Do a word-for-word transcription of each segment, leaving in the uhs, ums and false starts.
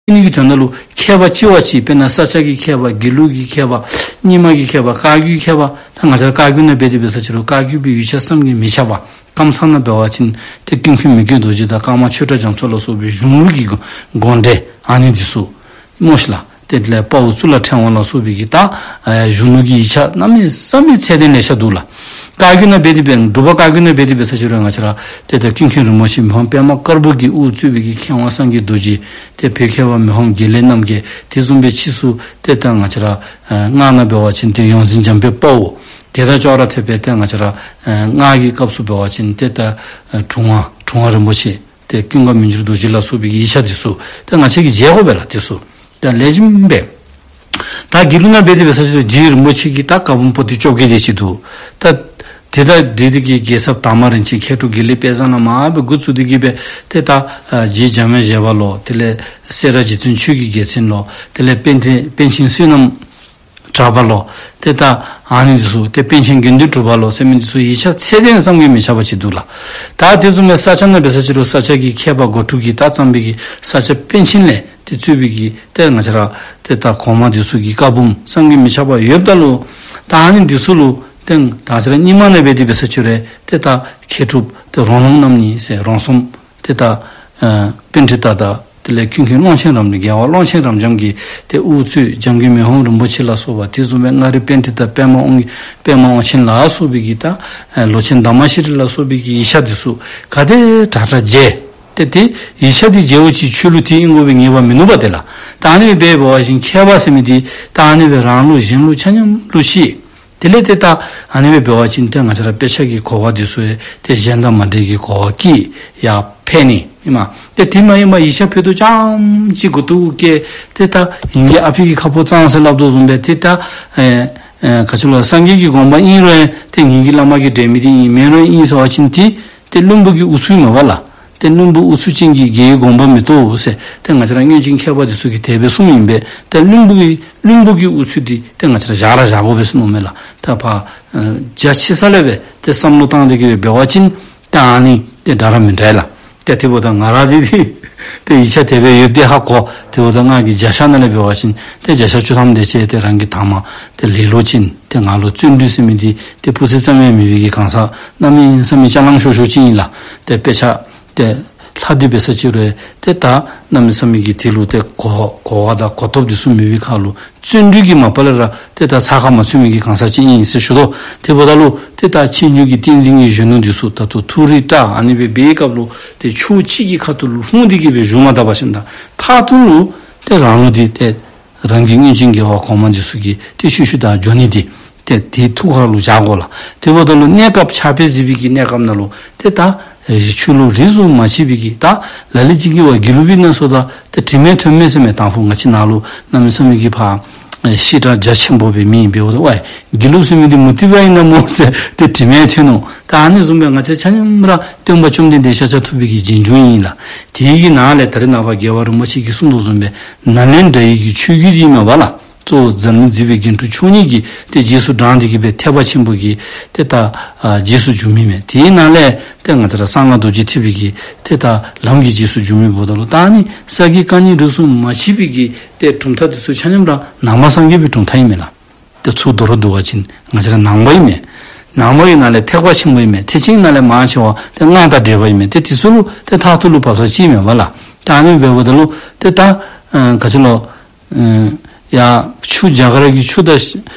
ཨ་ནི་གི་དོན་དག་ལུ་མཁས་པ་གཅིག་བ་གཅིག་དཔེར་ན་ས་སྐྱ་གི་མཁས་པ་དགེ་ལུགས་ཀྱི་མཁས་པ་རྙིང་མ་གི་མཁས་པ་བཀའ་བརྒྱུད་མཁས་པ་ད་ང་བཅས་ར་བཀའ་བརྒྱུད་ནང་འབད་དེ་འབད་ས་ཅི་རུང་བཀའ་བརྒྱུད་པའི་ཡིག་ཆ་བསམ་གྱིས་མི་ཁྱབ་པ། ཀམ་ཚང་ནང་འབད་བ་ཅིན་ཏེ་ཀུན་མཁྱེན་མི་བསྐྱོད་རྡོ་རྗེ་དང་ཀརྨ་ཆོས་གྲགས་རྒྱ་མཚོ་ལ་སོགས་པའི་གཞུང་ལུགས་ཀྱི་དགོངས་འགྲེལ་ཨ་ནི་འདི་ཚུ་སྨོ་ཤིག་ལགས། ཏེ་དེ་ལས་དཔའ་བོ་གཙུག་ལག་ཕྲེང་བ་ལ་སོགས་པའི་གི་ད་ཨེ་གཞུང་ལུགས་ཀྱི་ཡིག་ཆ་གནམ་མེད་ས་མེད་ཚད་ལྡན་ལེ་ཤ་འདུག་ལགས། བཀའ་བརྒྱུད་ནང་འབད་དེ་འབད་འབྲུག་པ་བཀའ་བརྒྱུད་ནང་འབད་དེ་འབད་ས་ཅི་རུང་ང་བཅས་ར་ཏེ་ད་ཀུན་མཁྱེན་རིན་པོ་ཆེ་མི་ཕམ་པདྨ་དཀར་པོ་གིས་དབུ་གཙོས་པའི་གི་མཁས་དབང་སངས་རྒྱས་རྡོ་རྗེ་ཏེ་བོད་མཁས་པ་མི་ཕམ་དགེ་ལེགས་རྣམ་རྒྱལ། དེ་བཟུམ་སྦེ་ཕྱིས་སུ་ཏེ་ད་ང་བཅས་ར་ཨེ་སྔགས་ནང་འབད་བ་ཅིན་ཏེ་ཡོངས་འཛིན་འཇམ་དཔལ་དཔའ་བོ། དེ་དང་ཅོག་ར་འཐདཔ་སྦེ་ཏེ་ང་བཅས་ར་ཨེ་སྔགས་ཀྱི་སྐབས་སུ་འབད་བ་ཅིན་ཏེ་ད་ཨེ་དྲུང་པ་དྲུང་པ་རིན་པོ་ཆེ་ཏེ་ཀུན་དགའ་མི་འགྱུར་རྡོ་རྗེ་ལ་སོགས་པའི་གི་ཡིག་ཆ་འདི་ཚུ་ཏེ་ང་བཅས་ཀྱིས་མཇལ་དགོ་པས་ལགས། འདི་ཚུ་ཏེ་ལེགས་ཤོམ་སྦེ། ད་དགེ་ལུགས་ནང་འབད་དེ་འབད་ས་ཅི་རུང་རྗེ་རིན་པོ་ཆེ་གི་ད་བཀའ་འབུམ་པོ་ཏི་བཅོ་བརྒྱད་དེ་ཅིག་འདུག། ད་དེ་དང་འབྲེལ་ཏེ་གི་རྒྱལ་ཚབ་དར་མ་རིན་ཆེན་མཁས་གྲུབ་དགེ་ལེགས་དཔལ་བཟང་ལས་མར་སྦེ་འགོ་བཙུགས་ཏེ་གི་སྦེ་ཏེ་ད་ཨ་རྗེ་འཇམ་དབྱངས་བཞད་པ་ལོ། དེ་ལས་སེ་ར་རྗེ་བཙུན་ཆོས་ཀྱི་རྒྱལ་མཚན་ལོ། དེ་ལས་པཎ་ཆེན་པཎ་ཆེན་བསོད་ནམས་གྲགས་པ་ལོ། ཏེ་ད་ཨ་ནི་འདི་ཚུ་ཏེ་པཎ་ཆེན་དགེ་འདུན་གྲུབ་པ་ལོ་ཟེར་མི་འདི་ཚུ་ཡིག་ཆ་ཚད་ལྡན་བསམ་གྱིས་མི་ཁྱབ་པ་ཅིག་འདུག་ལགས། ད་དེ་བཟུམ་སྦེ་ས་སྐྱ་ནང་འབད་ས་ཅི་རུང་ས་སྐྱ་གི་མཁས་པ་སྒོ་དྲུག་གིས་ད་བརྩམས་པའི་གི་ས་སྐྱ་པཎ་ཆེན་ལས་ཏེ་གཙོས་པའི་གི་ཏེ་ང་བཅས་ར་ཏེ་ད་གོང་མ་འདི་ཚུ་གི་བཀའ་འབུམ་བསམ་གྱིས་མི་ཁྱབ་པ་ཡོདཔ་ད་ལུ་ད་ཨ་ནི་འདི་ཚུ་ལུ་ཏེ་ད་ང་བཅས་ར་རྙིང་མ་ནང་འབད་དེ་འབད་ས་ཅི་རུང་ཏེ་ད་མཁས་གྲུབ་ཏེ་རོང་ལུང་རྣམ་གཉིས་ཟེར་རོང་ཟོམ་ཏེ་ད་ཨ་པཎྜི་ཏ་དང་དེ་ལས་ཀུན་མཁྱེན་ཀློང་ཆེན་རབ་འབྱམས། རྒྱལ་བ་ཀློང་ཆེན་རབ་འབྱམས་ཀྱིས་ཏེ་དབུ་གཙོས་འཇམ་མགོན་མི་ཕམ་རིན་པོ་ཆེ་ལ་སོགས་པ་དེ་བཟུམ་སྦེ་མངའ་རིས་པཎྜི་ཏ་པདྨ་དབང་པདྨ་དབང་ཆེན་ལ་སོགས་པའི་གི་ད་ཨ་ལོ་ཆེན་དྷརྨ་ཤྲཱི་ལ་སོགས་པའི་གི་ཡིག་ཆ་འདི་ཚུ་ག་དེ་དྲག་དྲག་མཇལ། ཏེ་དེ་ཡིག་ཆ་འདི་མཇལ་བ་ཅིན་ཆོས་ལུགས་དེ་ཨིན་དགོ་པའི་ངེས་པ་མིན་ནུག་པ་དེ་ལགས། ད་ཨ་ནི་སྦེ་འབད་བ་ཅིན་མཁས་པ་ཟེར་མི་འདི་ད་ཨ་ནི་སྦེ་རང་ལུགས་གཞན་ལུགས་ཆ་མཉམ་ལུགས་ཤེས། དེ་ལས་ཏེ་ད་ཨ་ནི་སྦེ་འབད་བ་ཅིན་ཏེ་ང་བཅས་ར་དཔེ་ཆ་གི་གོ་བ་འདི་ཚུ་ཡང་ཏེ་གཞན་དང་མ་འདྲ་བའི་གི་གོ་བ་སྐྱེ་ཡར་འཕེལ་ནི་ཨིན་མས། ཏེ་དེ་མ་ཡིན་པར་ཡིག་ཆ་ཕུད་རྡོག་ཙམ་ཅིག་མགུ་ཏོ་བཀལ་ཏེ་ད་ངེ་གི་ཨ་ཕི་གི་ཁ་ཕོ་གཙང་ཟེར་སླབ་དོ་བཟུམ་སྦེ་ཏེ་ད་ཨེ་ཨེ་ག་ཅི་ལོ་སངས་རྒྱས་ཀྱི་དགོངས་པ་ཨིན་རུང་ཡང་ཏེ་ངེ་གི་བླ་མ་གིས་འགྲེལ་མི་འདི་ཨིན་མེན་རུང་ཨིན་ཟེར་བ་ཅིན་ཏེ་ཏེ་བླུན་པོ་གི་ཨུ་ཚུགས་ཨིན་མས་པ་ལགས། ཏེ་བླུན་པོ་ཨུ་ཚུགས་ཅན་གྱིས་རྒྱལ་བའི་དགོངས་པ་མི་རྟོགས་ཟེར་ཏེ་ང་བཅས་ར་སྔོན་བྱོན་མཁས་པ་འདི་ཚུ་གིས་དེ་སྦེ་གསུངམ་ཨིན་པས། ཏེ་བླུན་པོ་གི་བླུན་པོ་གི་ཨུ་ཚུགས་འདི་ཏེ་ང་བཅས་ར་བཞག་ར་བཞག་དགོ་པས་ཟེར་མནོཝ་མས་ལགས། ད་ཕར་ཨ་རྒྱ་ཆེ་ས་ལས་སྦེ་ཏེ་བསམ་བློ་བཏང་སྟེ་གི་སྦེ་འབད་བ་ཅིན་ཏེ་ཨ་ནི་ཏེ་འདྲ་ར་མི་འདྲ་ལགས། ཏེ་དེ་འབདཝ་ད་ང་ར་འདི་ཏེ་ཡིག་ཆ་དེ་སྦེ་ཡོད་དེ་ཧ་གོ། དེ་འབདཝ་ད་ང་གིས་བརྒྱ་ཆ་ནང་ལས་འབད་བ་ཅིན་ཏེ་བརྒྱ་ཆ་བཅུ་ཐམ་དེ་ཅིག་ཏེ་རང་གིས་དང་པ་ཏེ་ལེགས་ལོ་ཅིན་ཏེ་ང་ལུ་བརྩོན་འགྲུས་ཟེར་མི་འདི་ཏེ་སྤུ་རྩེ་ཙམ་ཡང་མེད་པའི་གི་གང་ཟག་གནམ་མེད་ས་མེད་ཅ་ལང་ཤོར་ཤོར་ཅིག་ཨིན་ལགས། ཏེ་དཔེ་ཆ་ཏེ་ལྷག་སྟེ་འབད་ས་ཅིག་རུང་ཏེ་ད་གནམ་མེད་ས་མེད་ཀྱི་དེ་ལུ་ཏེ་གོ་གོ་བ་དང་གོ་ཐོབ་འདི་ཚུ་མེད་པའི་ཁར་ལུ་བརྩོན་འགྲུས་ཀྱིས་མ་པ་ལས་ར་ཏེ་ད་ཚ་ཁ་མ་ཚུད་མི་གི་གང་ཟག་ཅིག་ཨིན་ཟེར་ཞུ་དོ། དེ་འབདཝ་ད་ལུ་ཏེ་ད་ཕྱི་འགྱུར་གྱི་བསྟན་འཛིན་གྱི་གཞོན་ནུ་འདི་ཚུ་ད་ལྟོ་ཐུགས་རིག་བཀྲ་ཨ་ནི་སྦེ་འབད་བའི་སྐབས་ལུ་ཏེ་ཕྱོགས་གཅིག་གི་ཁ་ཐུག་ལུ་ལྷུང་སྟེ་གི་སྦེ་བཞུགས་མ་ད་པ་ཅིན་ད་མཐའ་ཐུག་ལུ་ཏེ་རང་ལུགས་འདི་ཏེ་རང་གི་སྔོན་བྱོན་རྒྱལ་བ་གོང་མ་འདི་ཚུ་གི་ཏེ་ཤུལ་ཤུལ་ད་འགྱོ་ནི་འདི་ཏེ་དེའི་ཐུགས་ཁར་ལུ་བཞག་དགོ་ལགས། དེ་འབདཝ་ད་ལུ་གནས་སྐབས་ཕྱག་དཔེ་གཟིགས་པའི་གི་གནས་སྐབས་ནང་ལུ་ཏེ་ད་ཨེ་ཆོས་ལུགས་རིས་སུ་མ་ཆད་པའི་གི་ད་ལ་ལུ་ཅིག་གིས་བ་དགེ་ལུགས་པའི་ནང་སོ་ད་ཏེ་དྲི་མེད་ཐོན་མེད་ཟེར་མི་དང་ཕུ་ང་བཅས་ནང་ལུ་གནམ་མེད་ས་མེད་ཀྱི་ཕར་ཨེ་བཤད་གྲྭ་རྒྱ་ཆེན་པོ་སྦེ་མི་འབདཝ་ད་ཝའི་དགེ་ལུགས་ཟེར་མི་འདི་མུ་སྟེགས་པ་ཨིན་ན་སྨོ་ཟེར་ཏེ་དྲི་མེད་ཐོན་ནུག། ད་ཨ་ནི་བཟུམ་སྦེ་ང་བཅས་ཆ་མཉམ་ར་སྟོན་པ་བཅོམ་ལྡན་འདས་ཤཱཀྱ་ཐུབ་པའི་གི་རྗེས་འཇུག་ཨིན་ལགས། དེའི་གི་ནང་ལས་ད་རེས་ནངས་པ་རྒྱལ་བ་རིན་པོ་ཆེ་གིས་གསུངས་དོ་བཟུམ་སྦེ་ནཱ་ལེནྡྲ་ཡི་གི་ཆོས་བརྒྱུད་འདི་མས་པ་ལགས། གཙོ་བོ་ཛ་དམུ་གཟིག་པའི་རྒྱན་དྲུག་མཆོག་གཉིས་ཀྱིས་ཏེ་རྗེས་སུ་འབྲངས་ཏེ་གི་སྦེ་ཐེག་པ་ཆེན་པོ་གི་ཏེ་ད་ཨ་རྗེས་སུ་འཇུག་མི་མས། དེའི་ནང་ལས་ཏེ་ང་བཅས་ར་གསང་སྔགས་རྡོ་རྗེ་ཐེག་པའི་གི་ཏེ་ད་ལམ་གྱི་རྗེས་སུ་འཇུག་མི་འབདཝ་ད་ལུ་ད་ཨ་ནི་ས་དགེ་བཀའ་རྙིང་རིས་སུ་མ་ཆད་པའི་གི་ཏེ་གྲུབ་མཐའ་འདི་ཚུ་ཆ་མཉམ་ར་ནང་པ་སངས་རྒྱས་པའི་གྲུབ་མཐའ་ཨིན་མས་ལགས། ཏེ་ཚུར་མདོར་བསྡུ་བ་ཅིན་ང་བཅས་ར་ནང་པ་ཨིན་མས། ནང་པ་གི་ནང་ལས་ཐེག་པ་ཆེན་པོ་ཨིན་མས། ཐེག་ཆེན་ནང་ལས་མང་ཆེ་བ་ཏེ་སྔགས་དང་འབྲེལ་བ་ཨིན་མས། ཏེ་དེ་ཚུ་ལུ་ཏེ་མཐར་ཐུག་ལུ་བབས་ས་ཅིག་མས་པ་ལགས། ད་ཨ་ནི་འབདཝ་ད་ལུ་ཏེ་ད་ཨ་ག་ཅི་ལོ་ཨ་ཡ་ཆུ་རྒྱ་གར་གྱི་ཆུ་དང་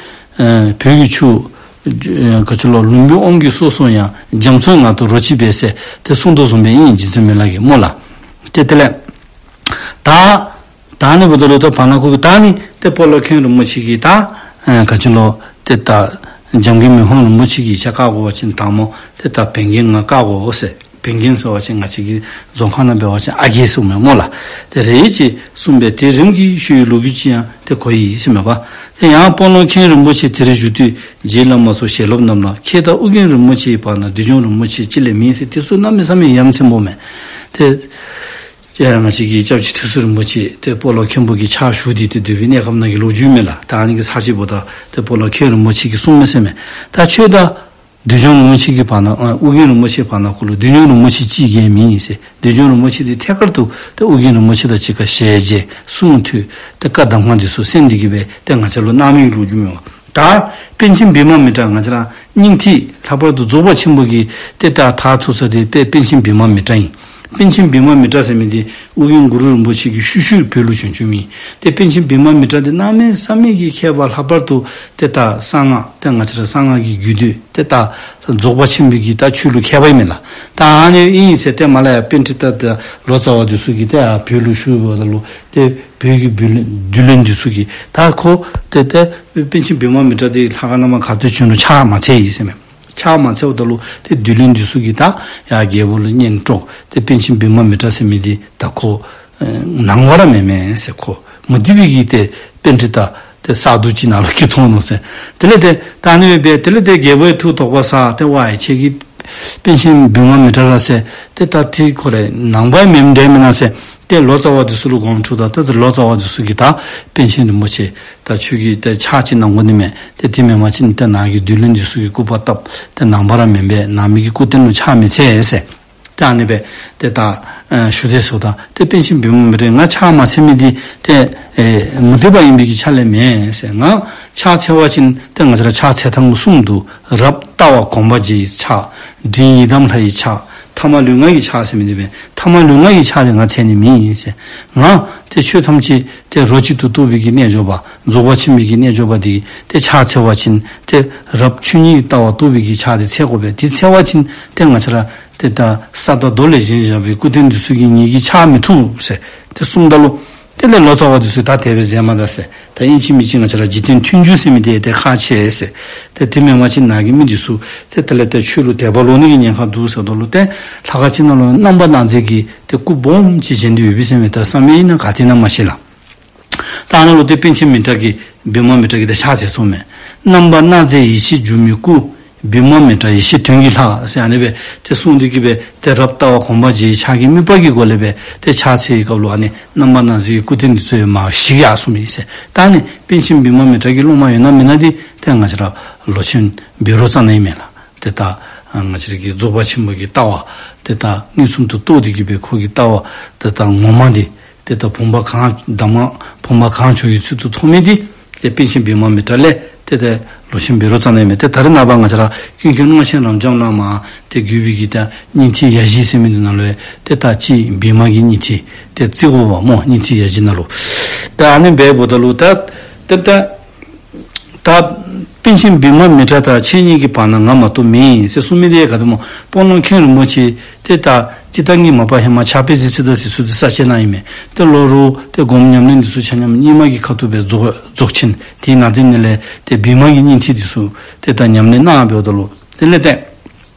ཨ་བོད་ཀྱི་ཆུ་ཨ་ག་ཅི་ལོ་ལུམ་བི་དབང་གིས་སོ་སོ་ཡང་རྒྱ་མཚོའི་ངང་དུ་རོ་གཅིག་པས་ཟེར་ཏེ་གསུངས་དོ་བཟུམ་སྦེ་ཨིན། རྗེ་བཙུན་མི་ལ་གིས་སྨོ་ལགས། ཏེ་དེ་ལས་ད་ད་ཨ་ནི་འབདཝ་ད་ལུ་ད་བར་ན་ཁོ་གིས་ད་ཨ་ནི་ཏེ་སྤོ་ལོ་མཁན་རིན་པོ་ཆེ་གིས་ད་ཨ་ག་ཅི་ལོ་ཏེ་ད་འཇམ་མགོན་མི་ཕམ་རིན་པོ་ཆེ་གི་ཡིག་ཆ་བཀག་དགོ་པ་ཅིན་དང་པ་ཏེ་ད་བན་རྒན་ང་བཀག་དགོ་ཟེར། བན་རྒན་ཟེར་བ་ཅིན་ང་བཅས་ཀྱི་རྫོང་ཁ་ནང་འབད་བ་ཅིན་ཨ་རྒས་ཟེརཝ་མས་སྨོ་ལགས། ཏེ་རེ་ཅིག་གསུངས་པས། དེ་རིམ་གྱིས་ཞུ་བའི་ལོ་རྒྱུས་ཅིག་ཡང་ཏེ་གོ་ཡི་ཟེར་མས་པ། ཏེ་ཡང་སྤོ་ལོ་མཁན་རིན་པོ་ཆེ་དེར་བཞུགས་དུས་རྗེ་བླ་མ་ཚོ་ཞལ་སློབ་རྣམས་ལ་ཁྱེད་དང་ཨོ་རྒྱན་རིན་པོ་ཆེའི་བར་ན་བདུད་འཇོམས་རིན་པོ་ཆེ་ཅི་ལས་མིན་ཟེར་དེ་ཚུ་གནམ་མེད་ས་མེད་ཡ་མཚན་པོ་མས། ཏེ་ང་བཅས་ཀྱི་སྐྱབས་རྗེ་ཁྲི་ཟུར་རིན་པོ་ཆེ་ཏེ་སྤོ་ལོ་མཁན་པོ་གི་ཕྱག་ཞུ་སྟེ་ཏེ་སྡོད་པའི་གནས་སྐབས་ནང་གི་ལོ་རྒྱུས་མས་ལགས། ད་ཨ་ནི་གི་ཚར་གཅིག་འབདཝ་ད་ཏེ་སྤོ་ལོ་མཁན་རིན་པོ་ཆེ་གིས་གསུངས་མས་ཟེར་མས། ད་ཁྱོད་དང་ བདུད་འཇོམས་རིན་པོ་ཆེ་གི་བར་ན་ཨ་ཨོ་རྒྱན་རིན་པོ་ཆེ་བར་ན་ཁོ་ལུ་བདུད་འཇོམས་རིན་པོ་ཆེ་གཅིག་གིས་མེད་ཟེར། བདུད་འཇོམས་རིན་པོ་ཆེ་འདི་ཐད་ཀར་དུ་ཏེ་ཨོ་རྒྱན་རིན་པོ་ཆེ་དང་གཅིག་ཁར་ཞལ་མཇལ་གསུང་ཐོས་ཏེ་བཀའ་གདམས་ངག་འདི་ཚུ་གསན་ཏེ་གི་སྦེ་ཏེ་ང་བཅས་ལུ་གནང་མི་གི་ལོ་རྒྱུས་ཡོད། ད་པཎ་ཆེན་བི་མ་མི་ཏྲ་ང་བཅས་ར་སྙིང་ཐིག་ལྷག་པར་དུ་རྫོགས་པ་ཆེན་པོ་གི་ཏེ་ད་མཐར་ཐུག་ས་འདི་དཔལ་པཎ་ཆེན་བི་མ་མི་ཏྲ་ཨིན། པཎ་ཆེན་བི་མ་མི་ཏྲ་ཟེར་མི་འདི་ཨོ་རྒྱན་གུ་རུ་རིན་པོ་ཆེ་གི་ཤུལ་ཤུལ་བོད་ལུ་བྱོན་བྱོནམ་ཨིན། ཏེ་པཎ་ཆེན་བི་མ་མི་ཏྲ་འདི་གནམ་མེད་ས་མེད་ཀྱི་མཁས་པ་ལྷག་པར་དུ་ཏེ་ད་གསང་སྔགས་ཏེ་ང་བཅས་ར་གསང་སྔགས་ཀྱི་རྒྱུད་སྡེ་ཏེ་ད་རྫོགས་པ་ཆེན་པོའི་གི་ད་ཆོས་ལུ་མཁས་པ་ཨིན་མས་ལགས། ད་ཨ་ནི་ཨིན་ཟེར་ཏེ་མ་ལ་ཡ་པཎྜི་ཏ་ཏེ་ལོ་ཙཱ་བ་འདི་ཚུ་གིས་ཏེ་ཨ་བོད་ལུ་བཞུགས་པ་ད་ལུ་ཏེ་བོད་ཀྱི་བདུད་བློན་བདུད་བློན་འདི་ཚུ་གིས་ད་ཁོ་ཏེ་ཏེ་པཎ་ཆེན་བི་མ་མི་ཏྲ་འདི་ལྷ་ཁང་ནང་མར་ག་ཏེ་བྱོན་རུང་ཕྱག་མ་འཚལ་ཡི་ཟེར་མས། ཕྱག་མ་འཚལཝ་ད་ལུ་ཏེ་བདུད་བློན་འདི་ཚུ་གིས་ད་ཡར་རྒྱལ་པོ་ལུ་སྙན་དཀྲོགས་ཏེ་པཎ་ཆེན་བི་མ་མི་ཏྲ་ཟེར་མི་འདི་ད་ཁོ་ཨེ་ནང་པ་ར་མེན་མས་ཟེར། ཁོ་མུ་སྟེགས་པའི་གི་ཏེ་པཎྜི་ཏ་ཏེ་ས་རྡོ་ཅིག་ནང་ལུ་སྐྱེས་ཐོན་ནུག་ཟེར། དེ་ལས་ཏེ་ད་ཨ་ནི་སྦེ་དེ་ལས་ཏེ་རྒྱལ་པོ་ཡང་ཐུགས་དོགས་པ་ཟ། ཏེ་ཝའི་ཁྱེད་ཀྱིས་པཎ་ཆེན་བི་མ་མི་ཏྲ་ར་ཟེར་ཏེ་ད་ཏེ་ཁོ་ར་ནང་པ་མེན་འདྲས་མེན་ན་ཟེར། ཏེ་ལོ་ཙཱ་བ་འདི་ཚུ་ལུ་དགོངསམ་ཁྲེལཝ་ད་ཏེ་ལོ་ཙཱ་བ་འདི་ཚུ་གིས་ད་པཎ་ཆེན་རིན་པོ་ཆེ་ད་ཁྱོད་ཀྱིས་ཏེ་ཕྱག་ཅིག་གནང་དགོ་ནི་མས། ཏེ་དེ་མེན་པ་ཅིན་ཏེ་ནཱ་གི་བདུད་བློན་འདི་ཚུ་གིས་སྐུར་པ་བཏབ། ཏེ་ནང་པ་ར་མེན་པས། ནང་མི་གི་སྐུ་རྟེན་ལུ་ཕྱག་མི་འཚལ་ཟེར། ཏེ་ཨ་ནི་སྦེ་ཏེ་ད་ཨ་ཞུ་དེས་ཟེརཝ་ད་ཏེ་པཎ་ཆེན་བི་མ་མི་ཏྲ་ང་ཕྱག་མ་འཚལ་མི་འདི་ཏེ་ཨེ་མུ་སྟེགས་པ་ཨིན་པའི་གི་ཆ་ལས་མེན་ཟེར། ང་ཕྱག་འཚལ་བ་ཅིན་ཏེ་ང་བཅས་ར་ཕྱག་འཚལ་ཐངས་གསུམ་འདུག། རབ་ལྟ་བ་གོམས་པར་བྱེད་ཡི་ཕྱག། འབྲིང་ཡི་དམ་ལྷ་ཡི་ཕྱག། ཐ་མ་ལུས་ངག་གི་ཕྱག་ཟེར་མི་འདི་སྦེ་ཐ་མ་ལུས་ངག་གི་ཕྱག་འདི་ང་འཚལ་ནི་མེན་ཟེར། ང་ཏེ་ཆོས་ཐམས་ཅད་ཏེ་རོ་གཅིག་ཏུ་རྟོགས་པའི་གི་རྣལ་འབྱོར་པ་རྫོགས་པ་ཆེན་པོའི་གི་རྣལ་འབྱོར་པ་འདི་ཏེ་ཕྱག་འཚལ་བ་ཅིན་ཏེ་རབ་ཆོས་ཉིད་ལྟ་བ་རྟོགས་པའི་གི་ཕྱག་འདི་འཚལ་དགོ་པས། འདི་འཚལ་བ་ཅིན་ཏེ་ང་བཅས་ར་ཏེ་ད་ས་དང་རྡོ་ལས་བཞེངས་བཞག་པའི་སྐུ་རྟེན་འདི་ཚུ་གིས་ངེ་གི་ཕྱག་མི་ཐུབ་ཟེར་ཏེ་གསུངམ་ད་ལུ་དེ་ལས་ལོ་ཙཱ་བ་འདི་ཚུ་ད་དེ་སྦེ་མཛད་མ་ད་ཟེར། ད་ཨིན་ཅི་མིན་ཅི་ང་བཅས་ར་འཇིག་རྟེན་མཐུན་འཇུག་ཟེར་མི་འདི་ཏེ་ཁག་ཆེ་ཟེར། ཏེ་དེ་མེན་པ་ཅིན་ནཱ་གི་མི་འདི་ཚུ་ཏེ་དེ་ལས་ཏེ་ཆོས་ལུ་དད་པ་ལོག་ནི་གི་ཉེན་ཁ་འདུག་ཟེརཝ་ད་ལུ་ཏེ་ལྷ་ཁང་ཅིག་ནང་ལུ་རྣམ་པར་སྣང་མཛད་ཀྱི་ཏེ་སྐུ་སྦོམ་ཅིག་བཞེངས་ཏེ་ཡོད་པས་ཟེར་མས། ད་བསམ་ཡས་ནང་ག་ཏེ་ཨིན་ན་མ་ཤེས་ལགས། ད་ཨ་ནཱ་ལུ་ཏེ་པཎ་ཆེན་མི་ཏྲ་གིས་བི་མ་མི་ཏྲ་གིས་ཏེ་ཕྱག་འཚལ་གསུངམ་མས། རྣམ་པར་སྣང་མཛད་ཡེ་ཤེས་འགྱུར་མེད་སྐུ། བི་མ་མི་ཏྲ་ཡེ་ཤེས་དོན་གྱི་ལྷ་ཟེར་ཨ་ནི་སྦེ་ཏེ་གསུངས་ཏེ་གི་སྦེ་ཏེ་རབ་ལྟ་བ་གོམས་པར་བྱེད་ཡི་ཕྱག་གི་དམིགས་པ་གི་སྒོ་ལས་སྦེ་ཏེ་ཕྱག་འཚལ་བའི་སྐབས་ལུ་ཨ་ནི་རྣམ་པར་སྣང་མཛད་ཀྱི་སྐུ་རྟེན་འདི་ཚུ་ཡང་མར་བཤིག་ཡར་སོང་མི་ཨིན་ཟེར། ད་ཨ་ནི་པཎ་ཆེན་བི་མ་མི་ཏྲ་གི་སློབ་མ་ཡོད་ན་མེད་ན་འདི་ཏེ་ང་བཅས་ར་ལོ་ཆེན་བཻ་རོ་ཙ་ན་ཨིན་མས་ལགས། ཏེ་ད་ང་བཅས་ར་གི་རྫོགས་པ་ཆེན་པོ་གི་ལྟ་བ་ཏེ་ད་མངོན་སུམ་དུ་རྟོགས་ཏེ་གི་སྦེ་ཁོ་གི་ལྟ་བ་ཏེ་ད་ངོ་མ་འདི་ཏེ་ད་བུམ་པ་གང་གདམས་ངག་བུམ་པ་གང་བྱོ་ཡི་ཚུལ་དུ་མཐོང་མི་འདི་ཏེ་པཎ་ཆེན་བི་མ་མི་ཏྲ་ལས་ཏེ་ཏེ་ལོ་ཆེན་བཻ་རོ་ཙ་ན་ཨིན་མས། ཏེ་ད་རེས་ནངས་པ་ང་བཅས་ར་ཀུན་མཁྱེན་དབང་ཆེན་རབ་འབྱམས་ནང་མར་ཏེ་བརྒྱུད་པའི་གི་ད་སྙིང་ཐིག་ཡ་བཞི་ཟེར་མི་འདི་ནང་ལུ་ཡང་ཏེ་ད་ཅིག་བི་མ་གི་སྙིང་ཐིག་ཏེ་བརྩི་དགོ་པས་སྨོ། སྙིང་ཐིག་ཡ་བཞི་ནང་ལུ། ད་ཨ་ནི་སྦེ་འབདཝ་ད་ལུ་ད་ཏེ་ད་ད་པཎ་ཆེན་བི་མ་མི་ཏྲ་དང་ཁྱེད་གཉིས་ཀྱི་བར་ན་ང་མ་གཏོགས་མེད་ཟེར་གསུངས་མི་འདི་ག་དེ་སྨོ། སྤོ་ལོ་མཁན་རིན་པོ་ཆེ་ཏེ་ད་ཅི་ད་ངེ་མ་པ་ཧེ་མ་ཕྱག་དཔེ་གཟིགས་ཅི་ད་གཟིགས་ས་འདི་ས་སྐྱ་ནང་ཨིན་མས། ཏེ་ལོ་རུང་ཏེ་སྒོམ་ཉམས་ལེན་འདི་ཚུ་ཆ་མཉམ་རྙིང་མ་གི་ཁ་ཐུག་སྦེ་རྫོགས་རྫོགས་ཆེན་དེའི་ནང་དེ་ནང་ལས་ཏེ་བི་མ་གི་སྙིང་ཐིག་འདི་ཚུ་ཏེ་ད་ཉམས་ལེན་གནང་འབདཝ་ད་ལུ་དེ་ལས་ཏེ་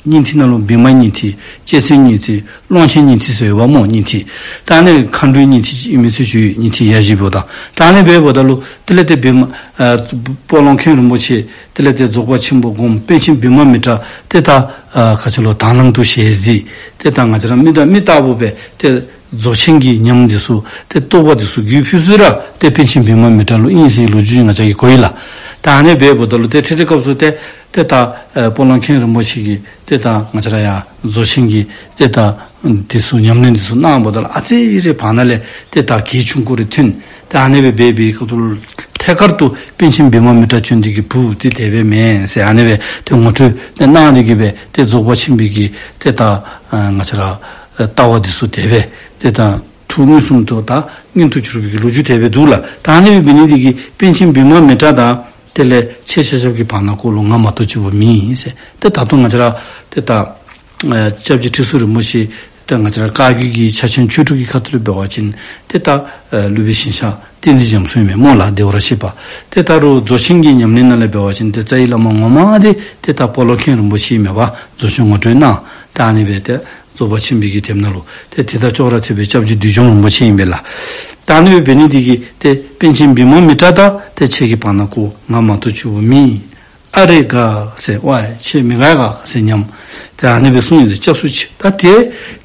སྙིང་ཐིག་ནང་ལུ་བི་མ་སྙིང་ཐིག་ལྕེ་བཙན་སྙིང་ཐིག་ཀློང་ཆེན་སྙིང་ཐིག་ཟེར་ཡོདཔ་སྨོ། སྙིང་ཐིག་ད་ཨ་ནི་མཁའ་འགྲོའི་སྙིང་ཐིག་ཨིན་མི་ཚུ་ཅིག་ཡོད། སྙིང་ཐིག་ཡ་བཞི་འབདཝ་ད་ད་ཨ་ནི་སྦེ་འབདཝ་ད་ལུ་དེ་ལས་ཏེ་བི་མ་ཨ་སྤོ་ལོ་མཁན་རིན་པོ་ཆེ་དེ་ལས་ཏེ་རྫོགས་པ་ཆེན་པོ་སྒོམ་པཎ་ཆེན་བི་མ་མི་ཏྲ་ཏེ་ད་ཨ་ག་ཅི་ལོ་དག་སྣང་དུ་ཞལ་གཟིགས། ཏེ་ད་ང་བཅས་ར་མི་དང་མི་ལྟ་བུ་སྦེ་ཏེ་རྫོགས་ཆེན་གྱི་ཉམས་འདི་ཚུ་ཏེ་རྟོགས་པ་འདི་ཚུ་རྒྱུད་ཕུལ་ས་ར་ཏེ་པཎ་ཆེན་བི་མ་མི་ཏྲ་ལུ་ཨིན་ཟེར་ལོ་རྒྱུས་ང་བཅས་ཀྱིས་གོ་ཡི་ལགས། ད་ཨ་ནི་སྦེ་འབདཝ་ད་ལུ་ཏེ་ཁྲིད་ཁྲིད་སྐབས་སུ་ཏེ་ཏེ་ད་ཨེ་སྤོ་ལོ་མཁན་རིན་པོ་ཆེ་གིས་ཏེ་ད་ང་བཅས་ར་ཡར་རྫོགས་ཆེན་གྱི་ཏེ་ད་འདི་ཚུ་ཉམས་ལེན་འདི་ཚུ་གནང་འབདཝ་ད་ལུ་ཨ་ཙི་རེ་བར་ན་ལས་ཏེ་ད་གལ་ཆུང་ཀུ་རེ་ཐོན། ཏེ་ཨ་ནི་སྦེ་འབད་བའི་སྐབས་སུ་ཐད་ཀར་དུ་པཎ་ཆེན་བི་མ་མི་ཏྲ་བྱོན་ཏེ་གི་བུ་འདི་དེ་སྦེ་མེན་ཟེར་ཨ་ནི་སྦེ་ཏེ་ངོ་སྤྲོད་ཏེ་གནང་སྟེ་གི་སྦེ་ཏེ་རྫོགས་པ་ཆེན་པོའི་གི་ཏེ་ད་ཨ་ང་བཅས་ར་ཨེ་ལྟ་བ་འདི་ཚུ་དེ་སྦེ་ཏེ་ད་ཐུགས་མངོན་སུམ་དུ་ད་མངོན་དུ་གྱུར་པའི་གི་ལོ་རྒྱུས་དེ་སྦེ་འདུག་ལགས། ད་ཨ་ནི་སྦེ་འབད་ནི་འདི་གིས་པཎ་ཆེན་བི་མ་མི་ཏྲ་དང་དེ་ལས་ཁྱེད་ཆ་ཁྱབ་ཀྱི་བར་ན་ཁོ་ལུ་ང་མ་གཏོགས་གཅིག་པོ་མེད་ཟེར། ཏེ་ད་ལྟོ་ང་བཅས་ར་ཏེ་ད་ཨེ་སྐྱབས་རྗེ་ཁྲི་ཟུར་རིན་པོ་ཆེ་ཏེ་ང་བཅས་ར་བཀའ་བརྒྱུད་ཀྱི་ཕྱག་ཆེན་བཅུ་དྲུག་གི་ཁ་ཐུག་ལས་འབད་བ་ཅིན་ཏེ་ད་ཨེ་སློབ་དཔོན་ཞིང་གཤེགས་བསྟན་འཛིན་རྒྱ་མཚོ་ཨིན་མས་སྨོ་ལགས། བདེ་བར་གཤེགས་པ། ཏེ་ད་རུང་རྫོགས་ཆེན་གྱི་ཉམས་ལེན་ནང་ལས་འབད་བ་ཅིན་ཏེ་རྩ་བའི་བླ་མ་ངོ་མ་འདི་ཏེ་ད་སྤོ་ལོ་མཁན་རིན་པོ་ཆེ་ཨིན་མས་པ། རྫོགས་ཆེན་ངོ་སྤྲོད་གནང་། ད་ཨ་ནི་སྦེ་ཏེ་རྫོགས་པ་ཆེན་པོའི་གི་དེབ་ནང་ལུ་ཏེ་དེ་དང་ཅོག་ར་འཐདཔ་སྦེ་སྐྱབས་རྗེ་བདུད་འཇོམས་རིན་པོ་ཆེ་ཨིན་པས་ལགས། ད་ཨ་ནི་སྦེ་འབད་ནི་འདི་གིས་ཏེ་པཎ་ཆེན་བི་མ་མི་ཏྲ་དང་ཏེ་ཁྱེད་ཀྱི་བར་ན་ཁོ་ང་མ་གཏོགས་གཅིག་པོ་མེད། ཨ་རེ་ག་ཟེར་ཝའི་ཁྱེད་མི་དགའ་ག་ཟེར་སྙམ། ཏེ་ཨ་ནི་སྦེ་གསུངས་ཡི། ཏེ་སྐྱབས་སུ་མཆི། ད་